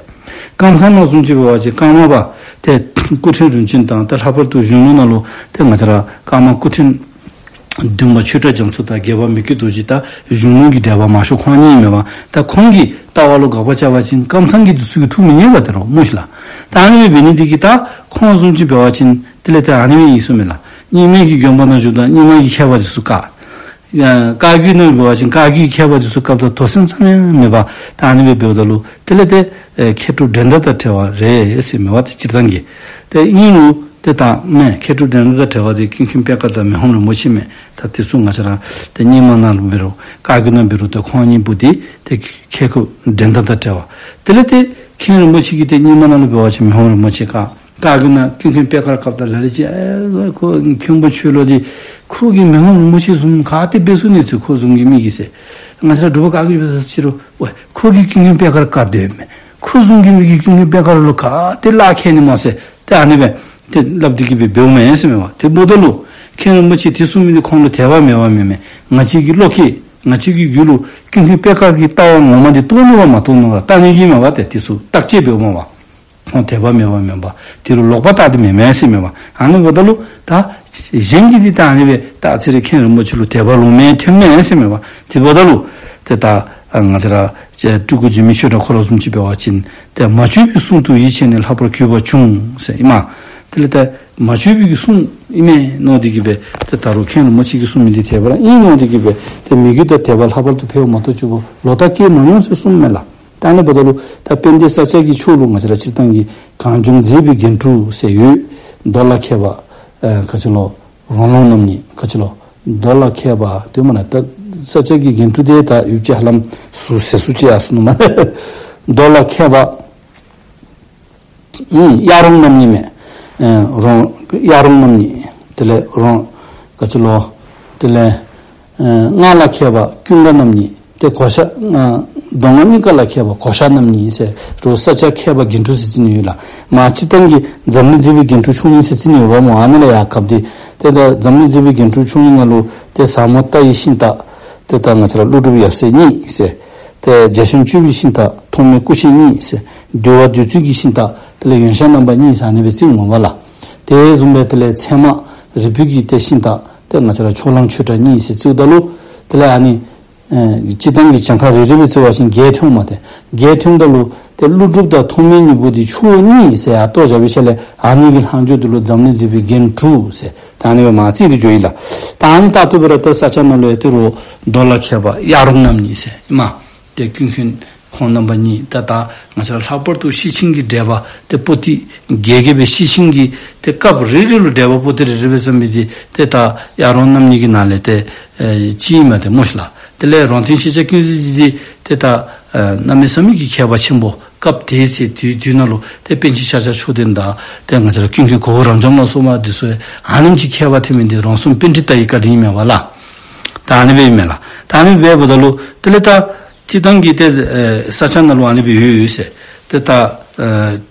ཀམ་ཚང་ནང་བཟུམ་ཅིག་འབད་བ་ཅིན་ཀརྨ་པ་ཏེ་སྐུ་ཕྲེང་རིམ་བྱོན་དང་ཏེ་ལྷག་པར་དུ་གཞུང་ལུགས་ནང་ལུ་ཏེ་ང་བཅས་ར་ཀརྨ་སྐུ་ཕྲེང་བདུན་པ་ཆོས་གྲགས་རྒྱ་མཚོ་དང་བརྒྱད་པ་མི་བསྐྱོད་རྡོ་རྗེ་དང་གཞུང་ལུགས་ཀྱི་འགྲེལ་པ་མང་ཤོས་ཁོང་གཉིས་མས་པ། ད་ཁོང་གི་ལྟ་བ་ལུ་དགག་པ་རྐྱབ་པ་ཅིན་ཀམ་ཚང་གི་འདི་ཚུ་གིས་ཐུགས་མི་མཉེས་པས་ཏེ་རོགས་སྨོ་ཤིག་ལགས། ད་ཨ་ནི་སྦེ་འབད་ནི་འདི་གིས་ད་ཁོང་བཟུམ་ཅིག་འབད་བ་ཅིན་དེ་ལས་ཏེ་ཨ་ནི་སྦེ་ཨིན་ཟེར་མས་ལགས། རྙིང་མའི་གི་དགོན་པ་ནང་བཞུགས་དང་རྙིང་མ་གི་མཁས་པ་འདི་ཚུ་བཀག། ཡ་བཀའ་བརྒྱུད་ནང་འབད་བ་ཅིན་བཀའ་བརྒྱུད་མཁས་པ་འདི་ཚུ་བཀགཔ་ད་དོགས་ཟོན་ཙམ་ཡང་མེད་པར་ད་ཨ་ནི་སྦེ་འབདཝ་ད་ལུ་དེ་ལས་ཏེ་ཨེ་མཁས་གྲུབ་འགྲན་ཟླ་དང་བྲལ་བ་རེད་ཟེར་མས་པ། ཏེ་སྤྱིར་བཏང་གི་ཏེ་ཨིན་རུང་ཏེ་ད་མེན་མཁས་གྲུབ་འགྲན་ཟླ་དང་བྲལ་བ་འདི་ཀུན་མཁྱེན་པད་དཀར་དང་མི་ཕམ་རིན་པོ་ཆེ་མས། ད་དེ་ཚུ་ང་བཅས་ར་ཏེ་རྙིང་མ་ནང་ལུ་འབད་རུང་བཀའ་བརྒྱུད་ནང་འབད་རུང་ཏེ་ཁོང་གཉིས་པོ་འདི་ཏེ་མཁས་གྲུབ་འགྲན་ཟླ་དང་བྲལ་བ། དེ་ལས་ཏེ་མཁན་རིན་པོ་ཆེ་གིས་ཏེ་རྙིང་མ་ནང་ལུ་འབད་བ་ཅིན་མི་ཕམ་རིན་པོ་ཆེ་བཀག། བཀའ་བརྒྱུད་ནང་ཀུན་མཁྱེན་པད་དཀར་བཀགཔ་ད་ལ་ལུ་ཅིག་ཨེ་ཁོ་མཁན་པོ་ཆོས་ལུགས་འདི་ཁོ་གིས་མི་ཕམ་རིན་པོ་ཆེ་བཟུམ་ག་ཏེ་འབད་ཚུགས་ནི་ཟེར། ཁོ་བཟུམ་གྱི་མི་གིས་ཟེར། ང་བཅས་ར་འབྲུག་པ་བཀའ་བརྒྱུད་འབད་ས་ཅིག་རུང་ཝའི་ཁོ་གིས་ཀུན་མཁྱེན་པད་དཀར་བཀག་སྡོདཔ་མས། ཁོ་བཟུམ་གྱི་མི་གིས་ཀུན་མཁྱེན་པད་དཀར་ལུ་ག་ཏེ་ལཱ་ཁག་ནི་སྨོ་ཟེར། ཏེ་ཨ་ནི་སྦེ་ཏེ་སླབ་སྟེ་གི་སྦེ་འབདཝ་མས་ཟེར་མས་པ། དེ་འབདཝ་ད་ལུ་མཁན་རིན་པོ་ཆེ་དེ་གསུང་མི་འདི་ཁོང་ལུ་དད་པ་མེད་པ་མེན་མས། ང་བཅས་ཀྱི་བློ་སྐྱེད་ང་བཅས་ཀྱི་རྒྱུད་ལུ་ཀུན་མཁྱེན་པད་དཀར་གྱི་ལྟ་བ་ངོ་མ་འདི་རྟོགས་ནུག་ག་མ་རྟོགས་ནུག་ག་ལྟ་ནི་གི་མས་པ། ཏེ་དེ་ཚུ་བརྟག་དཔྱད་འབདཝ་མས་པ། ཁོང་དད་པ་མེད་པ་མེན་པ། དེ་ལུ་ལོག་པར་བལྟ་སྟེ་མེན་མས་ཟེར་མས་པ། ཨ་ནི་འབདཝ་ད་ལུ་ད་གཞན་གྱིས་འདི་ད་ཨ་ནི་སྦེ་ད་ཨ་ཙི་རེ་མཁན་རིན་པོ་ཆེ་ལུ་དད་པ་ལོག་མེད་ཐོན་མས་ཟེར་མས་པ། དེ་འབདཝ་ད་ལུ་ཏེ་ད་ང་བཅས་ར་སྤྲུལ་སྐུ་འཇིགས་མེད་ཆོས་གྲགས་ཁོ་ར་བཟུམ་ཅིག་འབད་བ་ཅིན་ཏེ་མ་བཅོས་པའི་གསུང་དུ་ཡིད་ཆེས་ནས་ལྷག་པར་གུས་པ་བྱུང་ཟེར་ཨིན་མས། དེ་ལས་ཏེ་མ་བཅོས་པའི་གི་གསུང་ཨིན་མས་མནོ་སྟེ་གི་སྦེ་ཏེ་ད་རུང་མཁན་རིན་པོ་ཆེ་གིས་གསུང་མི་འདི་དེ་སྦེ་ར་ཨིན་མནོ་སྟེ་གི་སྦེ་ཏེ་མོས་གུས་དང་དད་པ་ལྷག་པར་དུ་འཕེལ་བ་མ་གཏོགས་ཅིག་པོ་ལོག་ལྟ་སྐྱེ་མ་མྱོང་ཟེར་གསུངམ་མས་ལགས། ད་ཨ་ནི་འབདཝ་ད་ལུ་ད་དཔལ་ལྡན་ས་སྐྱ་གི་ཕྱོགས་ལུ་ང་བཅས་ར་སྤྱིར་བཏང་གི་གངས་ལྗོངས་མཛེས་པའི་རྒྱན་དྲུག་ཟེར་ཡོད། རྡོ་ལ་མཁས་པ་ཨེ་ག་ཅི་ལོ། རོང་ལུང་རྣམ་གཉིས་ག་ཅི་ལོ། རྡོ་ལ་མཁས་པ་དེ་མ་ན་ད་ས་སྐྱ་གི་རྒྱན་དྲུག་དེ་ད་ཡུལ་གྱི་ཧ་ལམ་ཟུར་ཟེར་ཟུར་ཅིག་ཡར་སོང་ནུག་མ། རྡོ་ལ་མཁས་པ། ཨུམ། གཡག་རོང་རྣམ་གཉིས་མས། ཨེ་རོང་གཡག་རོང་རྣམ་གཉིས། དེ་ལས་རོང་ག་ཅི་ལོ། དེ་ལས་ཨེ་རྔ་ལ་མཁས་པ་ཀུན་དགའ་རྣམ་གཉིས། ཏེ་གོ་ཤ་ཨ་མདོ་སྔགས་གཉིས་ཀ་ལ་མཁས་པ་གོ་ཤ་རྣམ་གཉིས་ཟེར་རོ། ས་སྐྱ་མཁས་པ་རྒྱན་དྲུག་ཟེར་བརྩི་ནི་ཡོད་ལགས། མ་སྤྱིར་བཏང་གི་འཛམ་གླིང་མཛེས་པའི་རྒྱན་དྲུག་མཆོག་གཉིས་ཟེར་བརྩི་ནི་ཡོདཔ་སྨོ། ཨ་ནི་ལས་ཡར་བཀབ་སྟེ་ཏེ་ད་འཛམ་གླིང་མཛེས་པའི་རྒྱན་དྲུག་མཆོག་གཉིས་ནང་ལུ་ཏེ་ཟབ་མོ་ལྟ་བའི་ཤིང་རྟ་ཏེ་ད་ང་བཅས་ར་ཀླུ་སྒྲུབ་ཡབ་སྲས་གཉིས་ཟེར། ཏེ་རྒྱ་ཆེན་སྤྱོད་པའི་ཤིང་རྟ་ཐོགས་མེད་སྐུ་ཤེས་གཉིས་ཟེར། འདུལ་བ་འདུལ་ཚུལ་གྱི་ཤིང་རྟ་དེ་ལས་ཡོན་ཤཱཀ་རྣམ་པ་གཉིས་ཟེར་ཨ་ནི་སྦེ་བརྩིཝ་སྨོ་ལགས། དེ་བཟུམ་སྦེ་དེ་ལས་ཚད་མ་རིགས་པའི་གི་ཏེ་ཤིང་རྟ་ཏེ་ང་བཅས་ར་ཕྱོགས་གླང་ཆོས་གྲགས་གཉིས་ཟེར་བརྩིཝ་ད་ལུ་དེ་ལས་ཨ་ནི་ཨེ་སྤྱིར་བཏང་གི་གྱངས་ཁ་རེ་རེ་སྦེ་བརྩི་བ་ཅིན་བརྒྱད་ཐོན་མས་ཏེ། བརྒྱད་ཐོནམ་ད་ལུ་ཏེ་ཀླུ་སྒྲུབ་དང་ཐོགས་མེད་གཉིས་པོ་འདི་མཆོག་གཉིས་ཟེར་ཡར་གཏོགས་བཞག་པའི་ཤུལ་ལས་ཨ་ནི་གི་ལྷག་འཕྲོ་འདི་ལུ་འཛམ་གླིང་མཛེས་པའི་རྒྱན་དྲུག་ཟེར་ད་ཨ་ནི་སྦེ་མ་བརྩིས་ཏེ་འགྱོཝ་ཨིན་ལགས། ད་ཨ་ནི་ལྟར་དུ་འབད་རུང་ད་ས་སྐྱ་ནང་ལུ་ཡང་ཏེ་རོ་རྡོ་ལ་མཁས་པ་གཡག་རོང་རྣམ་གཉིས་ཟེར་ཨིན་མས། ཏེ་ཀུན་མཁྱེན་ཁོང་རྣམ་པ་གཉིས་ད་ད་ང་བཅས་ར་ལྷག་པར་དུ་ཤེར་ཕྱིན་གྱི་འགྲེལ་པ་ཏེ་པོ་ཏི་རྒྱས་རྒྱས་སྦེ་ཤེར་ཕྱིན་གྱི་ཏེ་སྐབས་རེ་རེ་ལུ་འགྲེལ་པ་པོ་ཏི་རེ་རེ་སྦེ་བརྩམས་མི་འདི་ཏེ་ད་གཡག་རོང་རྣམ་གཉིས་ཀྱི་ནང་ལས་ཏེ་ཨེ་གཅིག་ཨིན་མས་ཏེ་སྨོ་ཤིག་ལགས། དེ་ལས་རོང་སྟོན་ཤེས་བྱ་ཀུན་གཟིགས་འདི་ཏེ་ད་ཨེ་གནམ་མེད་ས་མེད་ཀྱི་མཁས་པ་ཆེན་པོ་སྐབས་དེའི་ཚེ་དུས་དུས་ནང་ལུ་ཏེ་པཎ་ཆེན་ཤཱཀྱ་མཆོག་ལྡན་དང་ཏེ་ང་བཅས་ར་ཀུན་མཁྱེན་གོ་བོ་རབ་འབྱམས་ལ་སོགས་པ་འདི་ཚུ་ཨ་ནེམ་ཅིག་མཁས་པ་ཐོན་མི་འདི་རོང་ཟོམ་པཎྜི་ཏ་ཡི་བཀའ་དྲིན་ཨིན་མས་པ་ལགས། ད་ཨ་ནི་སྦེ་ཨིན་མས་ལགས། ད་ཨ་ནི་སྦེ་འབདཝ་ད་ལུ་དེ་ལས་ད་སྤྱིར་བཏང་གི་ཏེ་ཨེ་ས་སྐྱ་ནང་ལུ་ཨ་ནི་སྦེ་ཡོད་ཡོད་ཟེར། ཏེ་ད་ཨེ་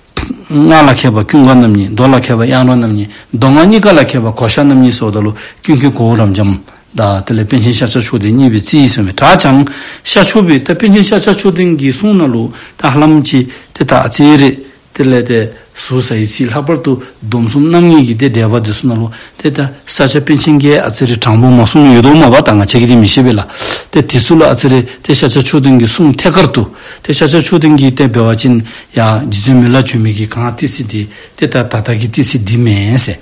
རྔ་ལ་མཁས་པ་ཀུན་དགའ་རྣམ་གཉིས། རྡོ་ལ་མཁས་པ་གཡག་རོང་རྣམ་གཉིས། མདོ་སྔགས་གཉིས་ཀ་ལ་མཁས་པ་གོ་ཤ་རྣམ་གཉིས་ཟེརཝ་ད་ལུ་ཀུན་མཁྱེན་གོ་བོ་རབ་འབྱམས་དང་དེ་ལས་པཎ་ཆེན་ཤཱཀྱ་མཆོག་ལྡན་གཉིས་སྦེ་བརྩིས་ཟེར་མས། དྲག་ཅིག་ཤར་ཕྱོགས་པའི་ད་པཎ་ཆེན་ཤཱཀྱ་མཆོག་ལྡན་གྱི་གསུང་ནང་ལུ་ད་ཧ་ལམ་ཅིག་ཏེ་ད་ཨ་ཙི་རེ་དེ་ལས་ཏེ་ཟུར་ཟ་ཡི་ཚིག་ལྷག་པར་དུ་སྡོམ་གསུམ་རྣམ་ངེས་ཀྱི་ཏེ་འགྲེལ་པ་འདི་ཚུ་ནང་ལུ་ཏེ་ད་ས་སྐྱ་པཎ་ཆེན་གྱིས་ཨ་ཙི་རེ་དྲང་པོ་མ་གསུངས་མི་ཡོད་དོ་མས་པ། ད་ང་བཅས་ཀྱིས་འདི་མི་ཤེས་པས་ལགས། ཏེ་འདི་ཚུ་ལུ་ཨ་ཙི་རེ་ཏེ་ཤཱཀྱ་མཆོག་ལྡན་གྱི་གསུང་ཐད་ཀར་དུ་ཏེ་ཤཱཀྱ་མཆོག་ལྡན་གྱིས་ཏེ་འབད་བ་ཅིན་ཡ་རྗེ་བཙུན་མི་ལ་བྱོན་མི་གི་གངས་ཏི་སེ་འདི་ཏེ་ད་ད་ལྟ་གི་ཏི་སེ་འདི་མེན་ཟེར།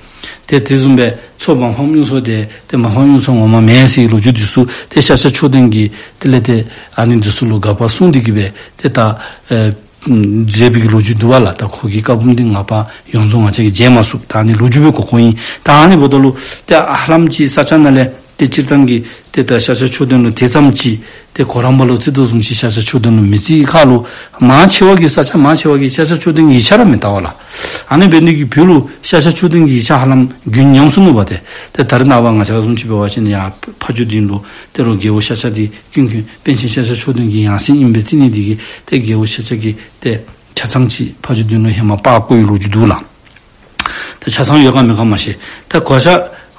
ཏེ་དེ་བཟུམ་སྦེ་མཚོ་མ་ཕམ་གཡུ་མཚོ་དེ་ཏེ་མ་ཕམ་གཡུ་མཚོ་ངོ་མ་མེན་ཟེར་གྱི་ལོ་རྒྱུས་འདི་ཚུ་ཏེ་ཤཱཀྱ་མཆོག་ལྡན་གྱིས་དེ་ལས་ཏེ་ཨ་ནི་འདི་ཚུ་ལུ་དགག་པ་གསུངས་ཏེ་གི་སྦེ་ཏེ་ད་ཨེ་མཛད་པའི་གི་ལོ་རྒྱུས་འདུག་པ་ལགས། ད་ཁོ་གི་བཀའ་འབུམ་འདི་ང་པ་ཡོངས་རྫོགས་ང་བཅས་ཀྱིས་མཇལ་མ་ཚུགས། ད་ཨ་ནི་ལོ་རྒྱུས་སྦེ་གོ་གོཝ་ཨིན། ད་ཨ་ནི་འབདཝ་ད་ལུ་ཏེ་ཧ་ལམ་ཅིག་ས་སྐྱ་ནང་ལས་ཏེ་སྤྱིར་བཏང་གི་ཏེ་ད་ཤཱཀྱ་མཆོག་ལྡན་ལུ་དེ་ཙམ་ཅིག་ཏེ་གོ་རམས་པ་ལུ་བརྩི་དོ་བཟུམ་ཅིག་ཤཱཀྱ་མཆོག་ལྡན་ལུ་མི་བརྩི་ཁར་ལུ་མང་ཆེ་བ་གིས་ས་སྐྱ་མང་ཆེ་བ་གིས་ཤཱཀྱ་མཆོག་ལྡན་གྱི་ཡིག་ཆ་ར་མི་ལྟ་བས་ལགས། ཨ་ནི་འབད་ནི་གིས་བོད་ལུ་ཤཱཀྱ་མཆོག་ལྡན་གྱི་ཡིག་ཆ་ཧ་ལམ་རྒྱུན་ཉམས་སོང་ནུག་པ་ཏེ། ཏེ་ད་རེས་ནངས་པ་ང་བཅས་ར་བཟུམ་ཅིག་འབད་བ་ཅིན་ཡ་ཕ་ཇོ་སྡིངས་ལུ་ཏེ་རོ་རྒྱལ་པོ་ཤཱཀྱ་འདི་ཀུན་མཁྱེན་པཎ་ཆེན་ཤཱཀྱ་མཆོག་ལྡན་གྱི་ཡང་སྲིད་ཨིན་པས་བརྩི་ནི་འདི་གིས་ཏེ་རྒྱལ་པོ་ཤཱཀྱ་གིས་ཏེ་ཆ་ཚང་ཅིག་ཕ་ཇོ་སྡིངས་ལུ་ཧེ་མ་པར་བརྐོ་བའི་ལོ་རྒྱུས་འདུག་ལགས། ཏེ་ཆ་ཚང་ཡོད་ག་མེད་ག་མ་ཤེས། ཏེ་གོ་ཤ་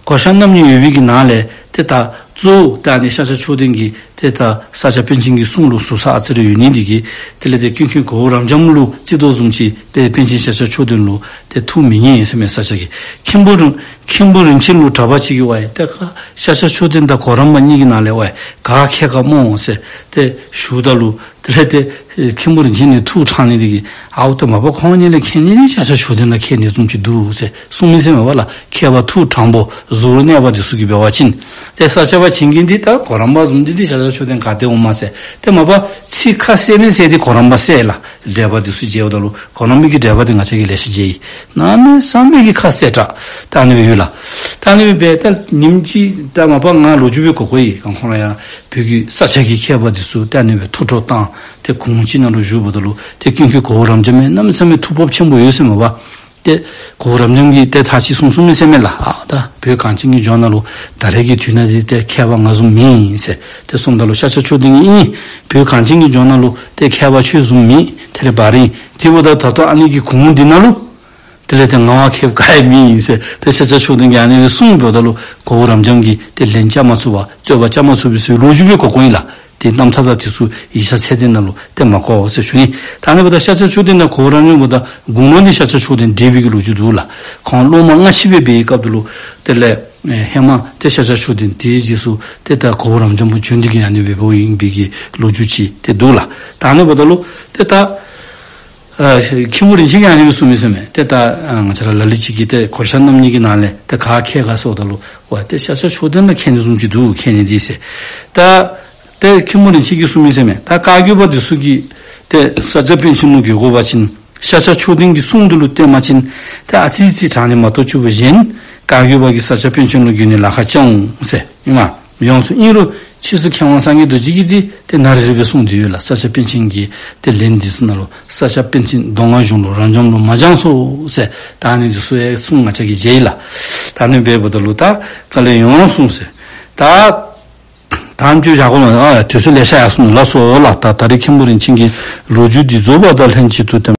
གོ་ཤ་རྣམ་གཉིས་ཡོད་པའི་གི་ནང་ལས་ཏེ་ད་གཙོ་བོ་ཏེ་ཨ་ནི་ཤཱཀྱ་མཆོག་ལྡན་གྱི་ཏེ་ད་ས་སྐྱ་པཎ་ཆེན་གྱི་གསུང་ལུ་ཟུར་ཟ་ཨ་ཙི་རེ་ཡོད་ནི་འདི་གིས་དེ་ལས་ཏེ་ཀུན་མཁྱེན་གོ་བོ་རབ་འབྱམས་ལུ་བརྩི་དོ་བཟུམ་ཅིག་ཏེ་པཎ་ཆེན་ཤཱཀྱ་མཆོག་ལྡན་ལུ་ཏེ་ཐུགས་མི་མཉེས་ཟེར་མས། ས་སྐྱ་གིས་མཁན་པོ་རིན་མཁན་པོ་རིན་ཆེན་ལུ་གྲྭ་པ་ཅིག་གིས་ཝའི་ཏེ་ཁ་ཤཱཀྱ་མཆོག་ལྡན་དང་གོ་རམས་པ་གཉིས་ཀྱི་ནང་ལས་ཝའི་ག་མཁས་ག་སྨོ་ཟེར་ཏེ་ཞུཝ་ད་ལུ་དེ་ལས་ཏེ་ཨེ་མཁན་པོ་རིན་ཆེན་ནི་ཐུགས་དྲང་ནི་འདི་གིས་ཨའུ་ཏེ་མ་པ་ཁོང་གཉིས་ལས་མཁས་ནི་འདི་ཤཱཀྱ་མཆོག་ལྡན་ལུ་མཁས་ནི་བཟུམ་ཅིག་འདུག་ཟེར་གསུངས་མི་ཟེར་མས་པ་ལགས། མཁས་པ་ཐུགས་དྲང་པོ་གཟུ་བོར་གནས་པ་འདི་ཚུ་གིས་འབད་བ་ཅིན་ཏེ་ས་སྐྱ་པ་བྱིན་གྱིས་འདི་ད་གོ་རམས་པ་བཟུམ་འདི་འདི་ཤཱཀྱ་མཆོག་ལྡན་ག་ཏེ་འོང་མས་ཟེར། ཏེ་མ་པ་ཚིག་ཁ་གསལ་མི་གསལ་འདི་གོ་རམས་པ་གསལ་ལགས། འགྲེལ་པ་འདི་ཚུ་མཇལཝ་ད་ལུ་གོ་རམས་པའི་གི་འགྲེལ་པ་འདི་ང་བཅས་ཀྱིས་ལེ་ཤ་མཇལ་ཡི། གནམ་མེད་ས་མེད་ཀྱི་ཁ་གསལ་དྲགས་ད་ཨ་ནི་སྦེ་ཡོད་ལགས། ད་ཨ་ནི་སྦེ་འབད་ད་ཉིནམ་ཅིག་ད་མ་པ་ང་ལོ་རྒྱུས་སྦེ་གོ་གོཝ་ཨིན། ག་ཁོང་ར་ཡང་བོད་ཀྱི་ས་སྐྱ་གི་མཁས་པ་འདི་ཚུ་ཏེ་ཨ་ནི་སྦེ་ཐུགས་སྤྲོ་བཏང་སྟེ་གུང་ཅིག་ནང་ལུ་བཞུགསཔ་ད་ལུ་ཏེ་ཀུན་མཁྱེན་གོ་བོ་རབ་འབྱམས་མས་གནམ་མེད་ས་མེད་ཐུགས་སྤོབས་ཆེན་པོ་ཡོད་ཟེར་མས་པ། ཏེ་གོ་བོ་རབ་འབྱམས་ཀྱིས་ཏེ་ཚར་ཅིག་གསུངས་གསུངས་མི་ཟེར་མས་ལགས། ཨ་ད་བོད་གངས་ཅན་གྱི་ལྗོངས་ནང་ལུ་ད་རེས་ཀྱི་དུས་ནང་འདི་ཏེ་མཁས་པ་ང་བཟུམ་མེད་ཟེར་ཏེ་གསུངམ་ད་ལུ་ཤཱཀྱ་མཆོག་ལྡན་གྱིས་ཨིན་བོད་གངས་ཅན་གྱི་ལྗོངས་ནང་ལུ་ཏེ་མཁས་པ་ཁྱོད་བཟུམ་མེད། ཏེ་རེ་བ་རིང་དེ་འབདཝ་ད་ད་ལྟོ་ཨ་ནི་གི་གུང་འདི་ནང་ལུ་དེ་ལས་ཏེ་ང་བ་མཁསཔ་ག་ཡང་མེད་ཟེར་ཏེ་ཤཱཀྱ་མཆོག་ལྡན་གྱིས་ཨ་ནི་སྦེ་གསུངམ་ད་ལུ་གོ་བོ་རབ་འབྱམས་ཀྱིས་ཏེ་ལན་རྐྱབ་མ་ཚུགས་པར་རྩོད་པ་རྐྱབ་མ་ཚུགས་པའི་ཚུལ་ལོ་རྒྱུས་སྦེ་གོ་གོཝ་ཨིན་ལགས། ཏེ་རྣམ་ཐར་དང་དེ་ཚུ་ཡིག་ཆ་ཚད་ལྡན་ནང་ལུ་ཏེ་མ་གོ་ཟེར་ཞུ་ནི། ད་ཨ་ནི་འབདཝ་ད་ཤཱཀྱ་མཆོག་ལྡན་དང་གོ་བོ་རབ་འབྱམས་འབདཝ་ད་དགུང་ལོ་འདི་ཤཱཀྱ་མཆོག་ལྡན་བགྲེས་པའི་གི་ལོ་རྒྱུས་འདུག་ལགས། ཁོང་སློབ་མ་སྔ་ཕྱི་སྦེ་འབད་བའི་སྐབས་དེ་ལུ་དེ་ལས་ཨེ་ཧེ་མ་ཏེ་ཤཱཀྱ་མཆོག་ལྡན་དེའི་རྗེས་སུ་ཏེ་ད་གོ་བོ་རབ་འབྱམས་བྱོན་ཏེ་གི་ཨ་ནི་སྦེ་འབདཝ་ཨིན་པའི་གི་ལོ་རྒྱུས་ཅིག་ཏེ་འདུག་ལགས། ད་ཨ་ནི་འབདཝ་ད་ལུ་ཏེ་ད་ཨ་མཁན་པོ་རིན་ཆེན་གྱིས་ཨ་ནི་སྦེ་གསུངས་མི་ཟེར་མས། ཏེ་ད་ཨ་ང་བཅས་ར་ལ་ལུ་ཅིག་གིས་ཏེ་གོ་ཤ་རྣམ་གཉིས་ཀྱི་ནང་ལས་ཏེ་ག་མཁས་ག་ཟེརཝ་ད་ལུ་ཝའི་ཏེ་ཤཱཀྱ་མཆོག་ལྡན་ལུ་མཁས་ནི་བཟུམ་ཅིག་འདུག་མཁས་ནི་འདི་ཟེར། ད་ ཏེ་མཁན་པོ་རིན་ཆེན་གྱིས་གསུངས་མི་ཟེར་མས། ད་བཀའ་བརྒྱུད་པ་འདི་ཚུ་གིས་ཏེ་ས་སྐྱ་པཎ་ཆེན་ལུ་འགྱོད་དགོ་པ་ཅིན་ཤཱཀྱ་མཆོག་ལྡན་གྱི་གསུང་འདི་ལུ་བརྟེན་པ་ཅིན་ཏེ་ཨ་ཙི་ཙི་དྲག་ནི་མ་གཏོགས་ཆོགཔ་གཞན་བཀའ་བརྒྱུད་པ་གིས་ས་སྐྱ་པཎ་ཆེན་ལུ་འགྱོད་ནི་ལཱ་ཁག་ཅིག་འོང་ཟེར་ཨིན་མས། ཡོངས་སུ་ཨིན་རུང་ཕྱིས་སུ་མཁས་དབང་སངས་རྒྱས་རྡོ་རྗེ་གིས་འདི་ཏེ་ནཱ་རི་རི་སྦེ་གསུངས་ཏེ་ཡོད་ལགས། ས་སྐྱ་པཎ་ཆེན་གྱི་ཏེ་ལན་འདི་ཚུ་ནང་ལུ་ས་སྐྱ་པཎ་ཆེན་མདོ་སྔགས་གཞུང་ལུ་རབ་འབྱམས་ལུ་མ་སྦྱངས་སོ་ཟེར། ད་ཨ་ནི་འདི་ཚུ་ཡང་གསུང་ང་བཅས་ཀྱིས་མཇལ་ཡི་ལགས། ད་ཨ་ནི་འབདཝ་ད་ལུ་ད་དཀའ་ལས་ཡོང་གསུངས་ཟེར། ད་དམ་ཆོས་བཞག་དགོ་ལགས། ཨ་དུས་ཚོད་ལེ་ཤ་ཡར་སོང་ནུག་ལགས་སོ་ལགས། ད་ད་རིས་མཁན་པོ་རིན་ཆེན་གྱི་ལོ་རྒྱུས་འདི་རྫོགས་པ་དང་ལྷན་ཅིག་ཏུ་ཏེ་